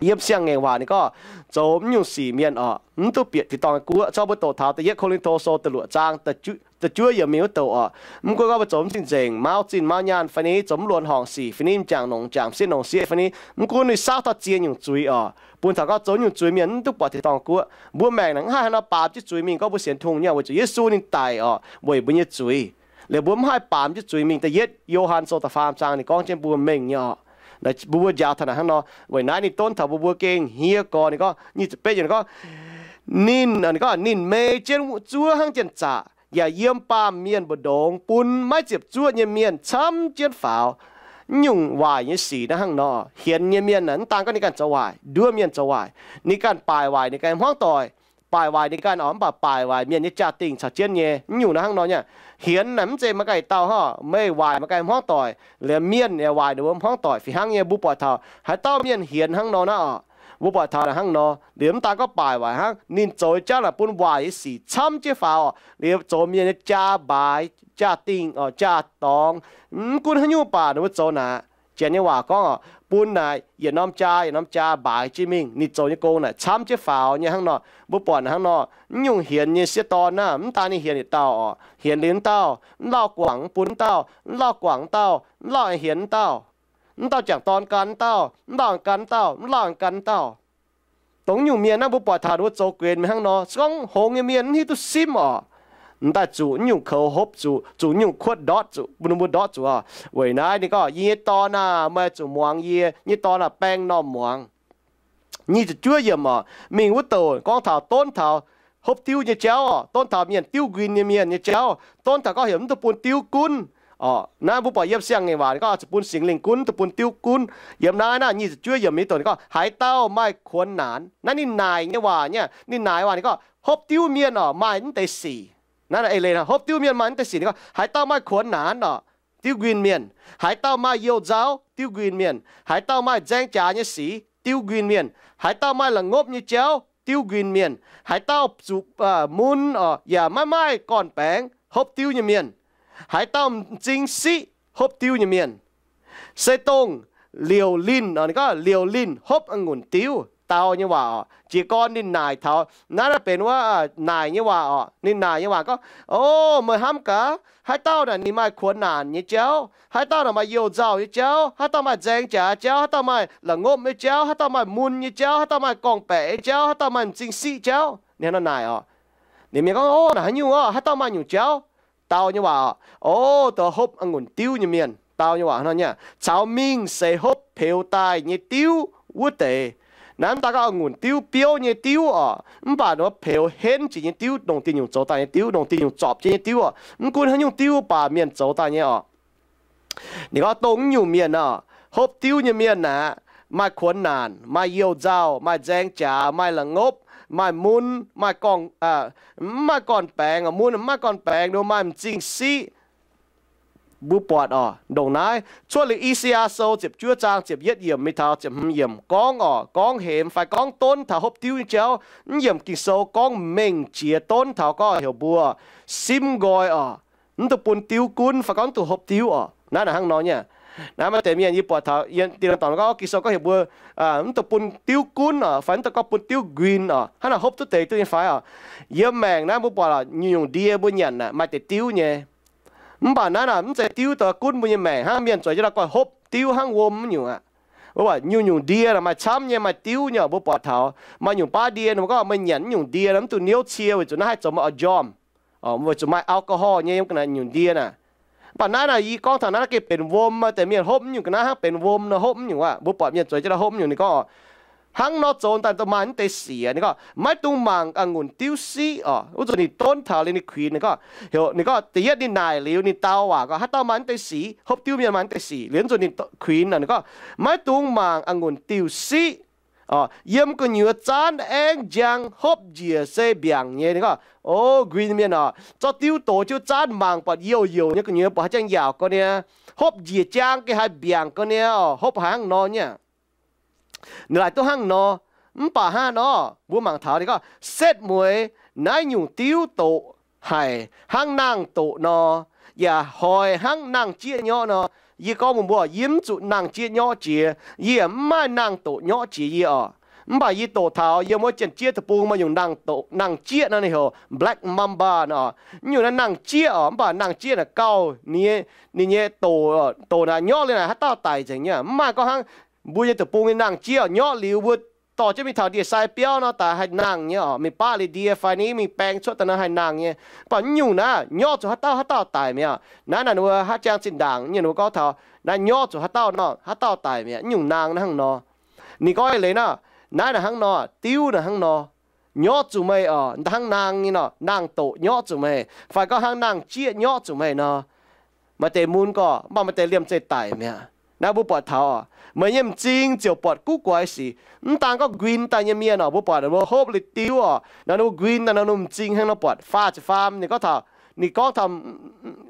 Yiem siang-ngaengc waac ninh gorngv, zoux mv nyungc sic mienh oc, mv duqv bieqc tin-dorngh guoqv. Zorqv mbuo doqc taux da'yietv Ko^lin^to Sou da'luoqc zaang, da'juov, da'juov yiemc mingh wuov douc oc. Mv gunv gorngv mbuo zoux mv cing-nzengc, mauv zinh mauv nyaanh fai ni, zoux mv luonx horngc sic fai ni, m'jangc nongc m'jangc m'sieqv nongc sieqv fai ni, mv gunv ninh saauv taux ziex nyungc zuiz oc, bun taux gorngv zoux nyungc zuiz mienh mv duqv buatc tin-dorngh guoqv. Mbuo maengc naaic mv haih haaix nor baamz jienv zuiz mingh gorngv mbuo sienx Tin-Hungh nyei, weic zuqc Yesu ninh daic oc, weic mbuo nyei zuiz. Liuz mbuo mv haih baamz jienv zuiz mingh. Da'yietv Yo^han Sou da'faam zaang ninh gorngv jienv mbuo mengh nyei oc. Mbuo mbuo njaaux taux naaic hnangv nor, weic naaiv ninh donv taux mbuo mbuo gengh hniev gorx. Ninh gorngv nyic ziepc betv yiemc ninh gorngv, ninh, ninh gorngv ninh mei jienv zuov hnangv janx-zaqc, yaac yiem baamh mienh mbu'ndongx bun maiv ziepc zuoqv nyei mienh camv jienv faaux. Mv nyungc waaic nyei sic naaiv hnangv nor, hienx nyei mienh aah, mv daan gorngv ninh ganh zoux waaic, nduov mienh zoux waaic, ninh ganh baaic waaic ninh ganh hmuangv doic, baaic waaic ninh ganh oc, mv baac baaic waaic mienh nyei jaa-dingh caux jienv nyei. Mv nyungc naaiv hnangv nor nyei. Hienx naaic mv zeiz maaih ganh dauh hnangv, meih waaic maaih ganh hmuangv doic, liemh mienh yaac waaic ninh mbuo hmuangv doic fih hnangv nyei. Mbuo buatc taux haaix dauh mienh hienx hnangv nor naaiv oc, mbuo buatc taux naaic hnangv nor. Liuz mv daan gorngv baaic waaic hnangv, ninh zoux jauv naaic bun waaic nyei sic camv jienv faaux oc. Liuz zoux mienh nyei jaa mbaaix, jaa-dingh oc, jaa-dorngx, mv gunv haaix nyungc baac ninh mbuo zoux naaic. Janx nyei waac gorngv oc, bun naaic yietc norm jaa yietc norm jaa mbaaix jienv mingh. Ninh zoux nyei gong naaic camv jienv faaux nyei hnangv nor. Mbuo buatc hnangv nor, mv nyungc hienx nyei sieqv dorn naaiv, mv daan ninh hienx yietc dauh oc, hienx liuz wuov dauh, mv lauh guangc bun wuov dauh, mv lauh guangc wuov dauh, mv lauh hienx wuov dauh, mv dauh jangc dorn gan wuov dauh, mv lauh gan wuov dauh, mv lauh gan wuov dauh. Dongh nyungc mienh naaiv mbuo buatc taux ninh mbuo zoux guenx mingh hnangv nor. Se gorngv hngongx nyei mienh mv hiuv duqv simv oc, m'daaih zuqc nyungc koux hopv zuqc, zuqc nyungc kuotv ndortv zuqc, bun ninh mbuo ndortv zuqc oc. Weic naaiv ninh gorngv, yie nyei dorn aah, meih zuqc muangx yie. Yie nyei dorn aah, baeng m'normh muangx. Nyic ziepc juov yiemc oc, mingh wuov douc gorngv taux donv taux hopv diuv nyei jauv oc, donv taux mienh diuv nquin nyei mienh nyei jauv, donv taux gorngv heuc mv dungx bun diuv gunv oc. Naaiv mbuo buatc yiem Siang-Ngaengc waac ninh gorngv zuqc bun Singx Lingh gunv, mv dungx bun diuv gunv. Yiem naaiv naaiv nyic ziepc juov yiemc mingh douc ninh gorngv, haaix dauh maaih kuonx naanc, naaiv ninh naaic nyei waac nyei. Ninh naaic waac ninh gorngv hopv diuv mienh oc, maaih mv deix sic. Naaiv eix leiz hopv diuv mienh maaih mv deix sic ninh gorngv, haaix dauh maaih kuonx naanc oc, diuv nquin mienh. Haaix dauh maaih youh nzauv, diuv nquin mienh. Haaix dauh maaih nzaeng jaax nyei sic, diuv nquin mienh. Haaix dauh maaih la'ngopv nyei jauv, diuv nquin mienh. Haaix dauh zuqc mun oc, yaac maiv maaih gorn-baengx, hopv diuv nyei mienh. Haaix dauh m'zing siqv, hopv diuv nyei mienh. Se dongh liouc linh oc, ninh gorngv liouc linh hopv a'ngunc diuv, dau nyei waac oc. Jiez gorn ninh naaic taux naaiv, naaiv benx wuov naaic nyei waac oc. Ninh naaic nyei waac gorngv, o, meih hnamv gaax, haaix dauh naaic ninh maaih kuonx naanc nyei jauv, haaix dauh naaic maaih youh nzauh nyei jauv, haaix dauh maaih nzaeng jaax jauv, haaix dauh maaih la'ngopv nyei jauv, haaix dauh maaih mun nyei jauv, haaix dauh maaih gorngv-baeqc nyei jauv, haaix dauh maaih m'zing siqv jauv, ninh hnangv nor naaic oc. Ninh mienh gorngv, o, naaic haaix nyungc oc, haaix dauh maaih nyungc jauv? Dau nyei waac oc. O, dongh hopv a'ngunc diuv nyei mienh, dau nyei waac hnangv nor nyei. Caux mingh seix hopv peux daaih nyei diuv wuov deix. Naaiv mv daan gorngv a'ngunc diuv, biouv nyei diuv oc, mv baac ninh mbuo peux henv jiex nyei diuv, dongh diuh nyungc zoux daaih nyei diuv, dongh diuh nyungc zorpc jienv nyei diuv oc. Mv gunv haaix nyungc diuv baac mienh zoux daaih nyei oc. Ninh gorngv dongh mv nyungc mienh oc, hopv diuv nyei mienh aeqv, maaih kuonx naanc, maaih youh nzauh, maaih nzaeng jaax, maaih la'ngopv, maaih mun, maaih gorngv, mv maaih gorn-baengx, mun mv maaih gorn-baengx, ninh mbuo maaih m'zing siqv. Mbuo buatc oc, ndongc naaiv cuotv liuz I^saa^yaa Sou ziepc juov zaang ziepc yietv yiemc mingh taux ziepc hmz yiemc gorngv oc, gorngv hemx fai gorngv donv taux hopv diuv nyei jauv. Mv yiemc Ging-Sou gorngv mengh jiex donv taux gorngv heuc mbuo simv nqoi oc, mv dungx bun diuv gunv fai gorngv mv dungx hopv diuv oc. Naaiv naaic hnangv nor nyei. Naaiv maaih deix mienh yie buatc taux yiem dingh dangh dorngx gorngv Ging-Sou gorngv heuc mbuo mv dungx bun diuv gunv oc, fai mv dungx gorngv bun diuv nquin oc, hnangv naaic hopv duqv deix duqv nyei fai oc. Yiem maengc naaiv mbuo buatc oc, nyungc-nyungc ndie mbuo nyanc aeqv, maaih deix diuv nyei. Mv baac naaiv naaic mv zeiz diuv daaih gunv mbuo nyei maengc hnangv, mienh zueiz jienv daaih guanh hopv diuv hnangv wuom nyungc aqv. Mbuo buatc nyungc-nyungc ndie naaic maaih camv nyei, maaih diuv nyei oc. Mbuo buatc taux maaih nyungc baav ndie ninh mbuo gorngv meih nyanc nyungc ndie naaic mv dungx niouv cie weic zuqc naaiv haih zoux meih orqc njormh, weic zuqc maaih alcohol nyei yiem ga'naaiv nyungc ndie naaic. Mv baac naaiv naaic yie gorngv taux naaiv naaiv gengh benx wuom, maaih deix mienh hopv mv nyungc ga'naaiv hnangv benx wuom nor hopv mv nyungc aqv. Mbuo buatc mienh zueiz jienv daaih hopv mv nyungc ninh gorngv oc, hnangv nor zoux daaih dongh maaih mv deix sic. Ninh gorngv maiv dungx mangc a'ngunc diuv siqv oc. Wuov nzunc ninh donv taux liuz ninh kuinx ninh gorngv, ninh gorngv da'yietv ninh naaic liuz ninh dau waac gorngv haaix dauh maaih mv deix sic, hopv diuv mienh maaih mv deix sic. Liuz nzunc ninh kuinx ninh gorngv maiv dungx mangc a'ngunc diuv siqv oc. Yiem gu'nyuoz zaanv aengv njang, hopv njiec se mbiaangc nyei. Ninh gorngv, o, nquin mienh oc, zorqv diuv dox jienv zaanv mangc buatc youh youc nyei gu'nyuoz buatc haaix jangx yaauc gau niaa, hopv njiec jaang gengh haiz mbiaangc gau niaa oc. Hopv haiz hnangv nor nyei. Ninh laaic duqv hnangv nor. Mv baac hnangv nor mbuo mangc taux ninh gorngv setv mueiz naaiv nyungc diuv doqc haic hnangv nangh doqc nor, yaac hoix hnangv nangh jieqv nyorqv nor. Yie gorngv mbuox mbuo, yie mv zuqc nangh jieqv nyorqv jiex, yie yaac mv maaih nangh doqc nyorqv jiex yie oc. Mv baac yie doqc taux yiem wuov Janx-Jieqv deic-bung maaih nyungc nangh jieqv nor, ninh heuc black mamba nor. Nyungc naaiv nangh jieqv oc, mv baac nangh jieqv naaic gauh ninh nyei, ninh nyei doqc, doqc naaic nyorqv liuz naaic haaix dauh daic nzengc nyei. Mv maaih gorngv hnangv mbuo nyei deic-bung nyei nangh jieqv nyorqv liuz mbuo dorh jienv mingh taux ndie-sai biauv nor daaih haih nangh nyei oc, mingh baqv liuz ndie fai ninh mingh baeng cuotv daaih nor haih nangh nyei. Mv baac nyungc naaiv nyorqv zuqc haaix dauh haaix dauh daic mi'aqv. Naaiv naaic ninh mbuo haaix jangx zinh ndaangc nyei ninh mbuo gorngv taux naaiv nyorqv zuqc haaix dauh nor haaix dauh daic mi'aqv. Nyungc nangh naaiv hnangv nor. Ninh gorngv eix leiz nor, naaiv naaic hnangv nor, diuv naaic hnangv nor, nyorqv zuqc meih oc, hnangv nangh nyei nor, nangh doqc nyorqv zuqc meih, fai gorngv hnangv nangh jieqv nyorqv zuqc meih nor, maaih deix mun gorqv, mv baac maaih deix liemh zeih daic mi'aqv. Naaiv mbuo buatc taux oc, meih nyei m'zing ziouc buatc guv guaix sic. Mv daan gorngv nquin daaih nyei mienh oc, mbuo buatc ninh mbuo hopv liuz diuv oc, nor ninh mbuo nquin daaih nor ninh m'zing hnangv nor buatc faah ziepc faam, ninh gorngv taux, ninh gorngv taux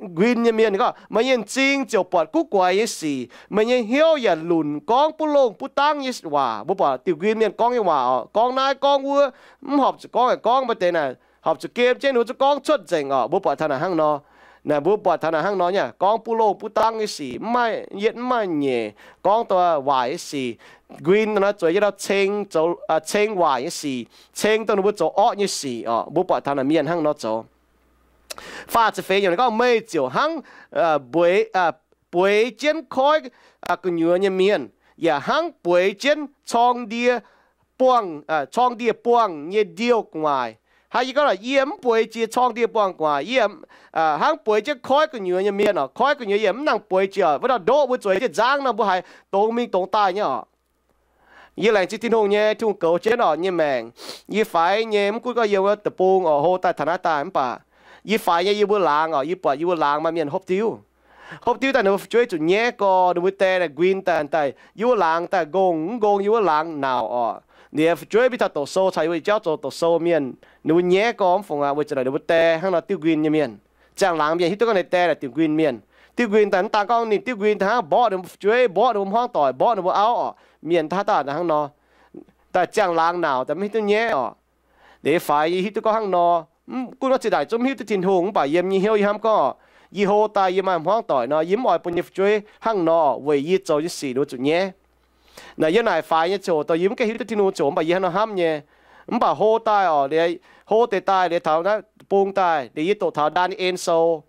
nquin nyei mienh, ninh gorngv, meih nyei m'zing ziouc buatc guv guaix nyei sic, meih nyei hnyouv yaac lunc gorngv buv longh buv dangv nyei waac. Mbuo buatc diuh nquin mienh gorngv nyei waac oc, gorngv naaiv gorngv wuov, mv horpc zuqc gorngv yaac gorngv, maaih deix naaic horpc zuqc gem jienv ninh mbuo zungv gorngv cuotv nzengc oc. Mbuo buatc taux naaic hnangv nor, naaic mbuo buatc taux naaic hnangv nor nyei, gorngv buv longh buv dangv nyei sic, mv maaih yietv mv maaih nyeic, gorngv dongh waaic nyei sic. Nquin nor zueiz jienv ndau ceng, ceng waaic nyei sic, ceng dongh ninh mbuo zoux orqv nyei sic oc. Mbuo buatc taux naaic mienh hnangv nor zoux. Faah ziepc feix yiemc ninh gorngv, meih ziouc hnangv bueix, bueix jienv koiv gu'nyuoz nyei mienh, yaac hnangv bueix jienv corng ndie buangh, corng ndie buangh nyei ndiouh gu'nguaaic. Hnangv yie gorngv, yie mv bueix jiex corng ndie buangh gu'nguaaic, yie hnangv bueix jienv koiv gu'nyuoz nyei mienh oc. Koiv gu'nyuoz yie mv nangc bueix jiex oc. Wuov dauh ndoqv mbuo zueiz jienv nzangv nor mbuo haiz dongz mingh dongz daaih nyei oc. Yie laengz zingh Tin-Hungh nyei, Tin-Hungh goux jienv oc nyei maengc. Yie faix nyei, mv gunv gorngv yie wuov deic-bung oc, hlo daaih taux naaiv daaih, mv baac yie faix nyei yie mbuo laangz oc, yie buatc yie mbuo laangz maaih mienh hopv diuv. Hopv diuv daaih ninh mbuo fu'jueiv zuqc nyaiv gorx, ninh mbuo die naaic nquin daaih, daaih yie mbuo laangz daaih ngongh, mv ngongh yie mbuo laangz nauc oc. Ninh fu'jueiv mingh taux doqc sou caux yie mbuo jauv zoux doqc sou mienh, ninh mbuo nyaiv gorx mv fungc aqv, weic zuqc naaic ninh mbuo die hnangv nor diuv nquin nyei mienh. Ziangh laangz mienh hiuv duqv gorngv ninh die naaic diuc nquin mienh. Diuv nquin daaih mv daan gorngv ninh diuv nquin daaih hnangv mborqv ninh mbuo fu'jueiv, mborqv ninh mbuo hmuangv doic, mborqv ninh mbuo auv oc. Mienh daaih haaix dauh daaih hnangv nor, daaih ziangh laangz nauc daaih mv hiuv duqv nyaiv oc. Liuz faix yie hiuv duqv gorngv hnangv nor, mv gunv gorngv zinh ndaangc zungv mv hiuv duqv Tin-Hungh, mv baac yiem nyei hnyouv yie hnamv gorngv, yie hlo daaih yie maaih hmuangv doic nor, yie mv oix bun yie fu'jueiv hnangv nor weic yie zoux nyei sic ninh mbuo zuqc nyaiv. Naaic yiem naaic faix nyei ziouc dongh yie mv gaengh hiuv duqv Tin-Hungh ziouc, mv baac yie hnangv nor hnamv nyei. Mv baac hlo daaih oc, liuz hlo deix daaih liuz taux naaiv bung daaih liuz yie doqc taux Ndaa^ni^en Sou.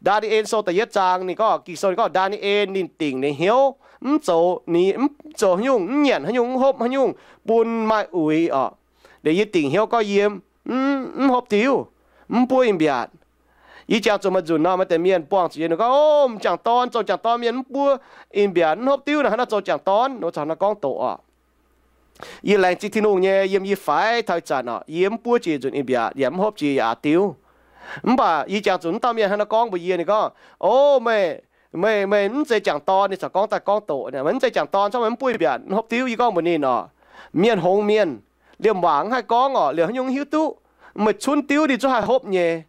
Ndaa^ni^en Sou da'yietv zaang ninh gorngv, Ging-Sou ninh gorngv Ndaa^ni^en ninh dingc ninh hnyouv, mv zoux, ninh mv zoux haaix nyungc, mv nyanc haaix nyungc, mv hopv haaix nyungc bun maaih uix oc. Liuz yie dingc hnyouv gorngv yie mv hopv diuv, mv buov in-mbiatc. Ih jangx zuqc maaih nzunc nor, maaih deix mienh buangh zuqc yie, ninh gorngv, O, m'jangc dorn, zoux m'jangc dorn mienh mv buov in-mbiatc, mv hopv diuv naaic, hnangv naaiv zoux m'jangc dorn, ninh mbuo caux hnangv naaiv gorngv doqc oc. Yie laengz zingh Tin-Hungh nyei, yiem yie faix taux ih zanc oc, yie mv buov jiex nzunc in-mbiatc yaac mv hopv jiex yaac aav diuv. Mv baac ih jangx zuqc mv dauh mienh hnangv naaiv gorngv mbuox yie, ninh gorngv, O, meih, meih, meih mv zeiz m'jangc dorn, ninh caux gorngv daaih gorngv doqc, meih mv zeiz m'jangc dorn, corc meih mv buov in-mbiatc, mv hopv diuv. Yie gorngv mbuox ninh oc, mienh hngongx mienh, liemh waac mv haih gorngv oc, liemh haaix nyungc hiuv duqv, meih cunv diuv ninh zungv haih hopv nyei.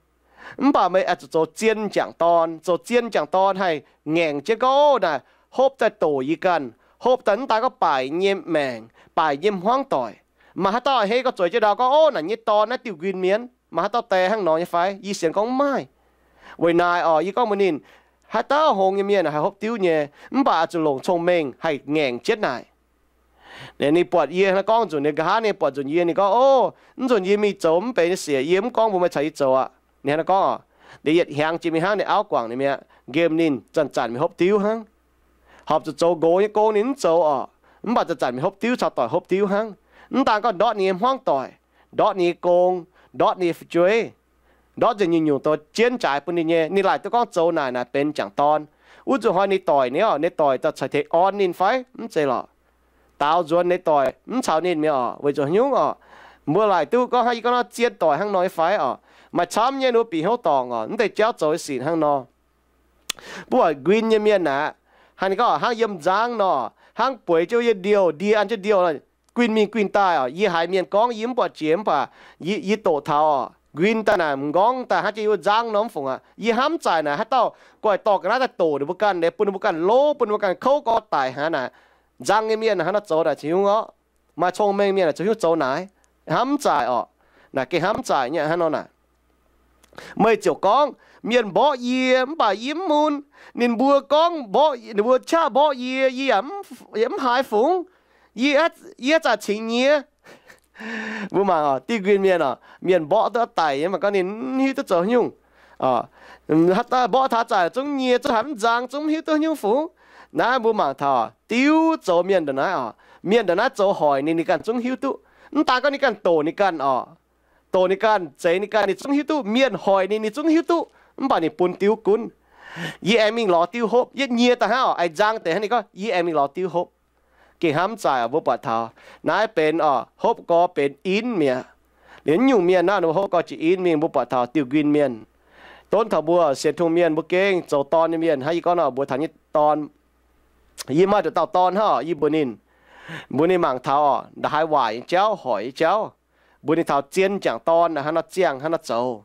Mv baac meih oix zuqc zoux zien m'jangc dorn. Zoux zien m'jangc dorn haih ngaengc jienv gorngv, O, naaic hopv daaih doqc yie ganh, hopv daaih mv daan gorngv baaic nyei maengc, baaic nyei hmuangv doic. Maaih haaix dauh a'hneiv gorngv zueiz jienv ndau gorngv, O, naaic nyei dorn naaiv diuh nquin mienh? Maaih haaix dauh die hnangv nor nyei fai? Yie sienx gorngv mv maaih. Weic naaic oc, yie gorngv mbuox ninh, haaix dauh hngongx nyei mienh haih hopv diuv nyei, mv baac oix zuqc longc cong-mengh haih ngaengc jienv naaic. Ninh buatc yie hnangv naaiv gorngv nzunc, ninh nqa'haav ninh buatc nzunc yie, ninh gorngv, O, mv nzunc yie mingh zoux mv benx nyei sic, yie mv gorngv mbuox meih caux yie zoux aqv. Ninh hnangv naaiv gorngv oc. Liuz yietc hnyangx jiex mingh hnangv, ninh auv guangc ninh mi'aqv, nqemh ninh zanc-zanc mingh hopv diuv hnangv. Horpc zuqc zoux nqox nyei gong ninh mv zoux oc, mv baac zanc-zanc mingh hopv diuv, caux doic hopv diuv hnangv. Mv daan gorngv ndortv ninh nyei hmuangv doic, ndortv ninh nyei gong, ndortv ninh nyei fu'jueiv, ndortv nzengc nyungc-nyungc douz jienv jaaix bun ninh nyei, ninh laaic duqv gorngv zoux naaic, naaic benx m'jangc dorn. Wuov nzunc hnoi ninh doic, ninh, ninh doic daaih caux tengx orn ninh fai? Mv zeiz lorqc. Daaux nzuonx ninh doic mv caux ninh mi'aqv oc. Weic zuqc haaix nyungc oc? Mbuo laaic duqv gorngv hnangv yie gorngv nor, zien doic hnangv nor nyei fai oc? Maaih camv nyei ninh mbuo bieqc hnyouv dorngc oc, mv deix jauv zoux nyei sic hnangv nor. Mbuo buatc nquin nyei mienh aqv, hnangv ninh gorngv hnangv yiem nzangv nor, hnangv bueix jienv yie ndiouh, ndie an jienv ndiouh, guin mingh guin daaih oc. Yie haiz mienh gorngv yie mv buatc jiex, mv baac yie, yie doqc taux oc, nquin daaih naaic m'nqorngv daaih hnangv jienv yie wuov nzangv nor mv fungc aqv. Yie hnamv zaaic naaic haaix dauh guaih dorh ga'naaiv daaih doqc ninh mbuo ganh, liuz bun ninh mbuo ganh lov, bun ninh mbuo ganh kouv gorx daic hnangv naaic. Nzang nyei mienh hnangv nor zoux naaic cingx nyungc oc. Maaih cong-mengh mienh naaic zoux hnyouv zoux naaic, hnamv zaaic oc. Naaic gengh hnamv zaaic nyei hnangv nor naaic. Meih ziouc gorngv, mienh mborqv yie, mv baac yie mv mun. Ninh mbuo gorngv mborqv, ninh mbuo qaqv mborqv yie, yie yaac mv haaix fungx. Yie, yie zaah cingx nyie. Mbuo mangc oc, diuv nquin mienh oc, mienh mborqv duqv daic nyei, mv baac gorngv ninh mv hiuv duqv zoux haaix nyungc. Mborqv taux zaaic zungv nyie, zungv haiz mv nzang, zungv mv hiuv duqv haaix nyungc fungx. Naaiv mbuo mangc taux diuv zoux mienh ndongc naaiv oc, mienh ndongc naaiv zoux hoic ninh, ninh ganh zungv hiuv duqv. Mv daan gorngv ninh ganh doqc ninh ganh oc, doqc ninh ganh, zeix ninh ganh, ninh zungv hiuv duqv. Mienh hoic ninh, ninh zungv hiuv duqv, mv baac ninh bun diuv gunv. Yie aengx mingh lorz diuv hopv. Yietv nyie daaih hnangv oc, aengx nzang deix hnangv ninh gorngv, yie aengx mingh lorz diuv hopv. Gengh hnamv zaaic oc, mbuo buatc taux naaiv benx oc, hopv gorx benx inv mi'aqv. Liuz nyungc mienh naaiv mbuo hopv gorx jiex inv mingh, mbuo buatc taux diuv nquin mienh, donv taux mbuo sienx Tin-Hungh mienh, mbuo gengh zoux dorn nyei mienh hnangv yie gorngv nor, mbuo taux nyei dorn, yie maaih nduqc dauh dorn hnangv oc, yie mbuox ninh, mbuox ninh mangc taux oc, ndongc haaix waaic nyei jauv, hoic nyei jauv, mbuox ninh taux zien jangc dorn naaiv hnangv nor ziangh, hnangv nor zoux.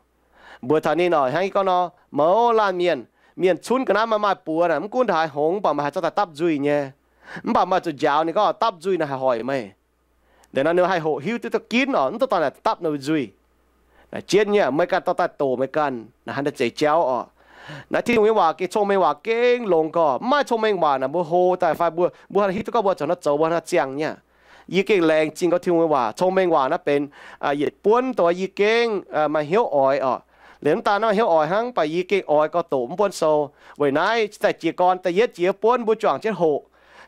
Mbuox taux ninh oc, hnangv yie gorngv nor, mouz laanh mienh, mienh cunv ga'naaiv maaih maaih buoz naaic, mv gunv ndongc haaix hngongx, mv baac meih haih zorqv daaih dapv nzuih nyei. Mv baac meih zuqc njaaux ninh gorngv dapv nzuih naaic haih hoic meih. Liuz nor ninh haih hoqc hiuv duqv ginv oc, mv duqv dorh naaic dapv ninh nzuih. Naaic jienv nyei, meih ganh dorh daaih doqc meih ganh, naaiv hnangv naaiv zeiz jauv oc. Naaiv Tin-Hungh nyei waac gengh cong-mengh waac gengh longx gorx. Mv maaih cong-mengh waac naaic mbuo hlo daaih fai mbuo, mbuo haih hiuv duqv gorngv mbuo zoux naaiv zoux, mbuo haih ziangh nyei. Yie gengh laengz zingh gorx Tin-Hungh nyei waac, cong-mengh waac naaiv benx yietc buonv dongh yie gengh maaih hnyouv oix oc. Liuz mv daan naaiv maaih hnyouv oix hnangv, mv baac yie gengh oix gorx doqc mv buonv sou. Weic naaiv daaih jiez gorn da'yietv jiex buonv mbuo juangc jienv hoqc,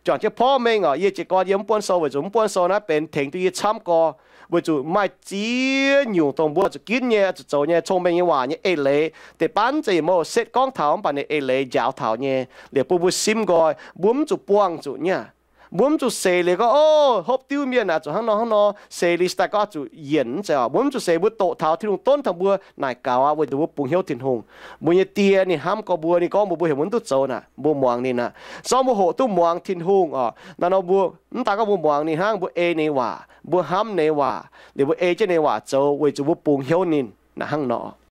juangc jienv porv mengh oc. Yie jiez gorn yie mv buonv sou weic zuqc mv buonv sou naaiv benx tengx duqv yie camv gorx, weic zuqc maaih ziex nyungc dongh mbuo zuqc ginv nyei, zuqc zoux nyei, cong-mengh nyei waac nyei eix leiz. Deix baav zeiz yietc mouh setv gorngv taux, mv baac ninh eix leiz njaaux taux nyei. Liuz bun mbuo simv nqoi, mbuo mv zuqc buangh zuqc nyei. Mbuo mv zuqc seix liuz gorngv, o, hopv diuv mienh aah, zuqc hnangv nor hnangv nor, seix liuz daaih gorngv zuqc yienc mv zeiz oc. Mbuo mv zuqc seix, mbuo doqc taux Tin-Hungh donv taux mbuo naaic gaux aqv, weic zuqc mbuo bungx hnyouv Tin-Hungh. Mbuo nyei Die ninh hnamv gorx mbuo, ninh gorngv mbuo, mbuo heuc mbuo mv duqv zoux naaic, mbuo muangx ninh aqv. Zorqv mbuo hoqc duqv muangx Tin-Hungh oc. Naaiv nor mbuo mv daan gorngv mbuo muangx ninh hnangv, mbuo ei ninh nyei waac, mbuo hnamv ninh nyei waac, liuz mbuo ei jienv ninh nyei waac zoux, weic zuqc mbuo bungx hnyouv ninh naaic hnangv nor.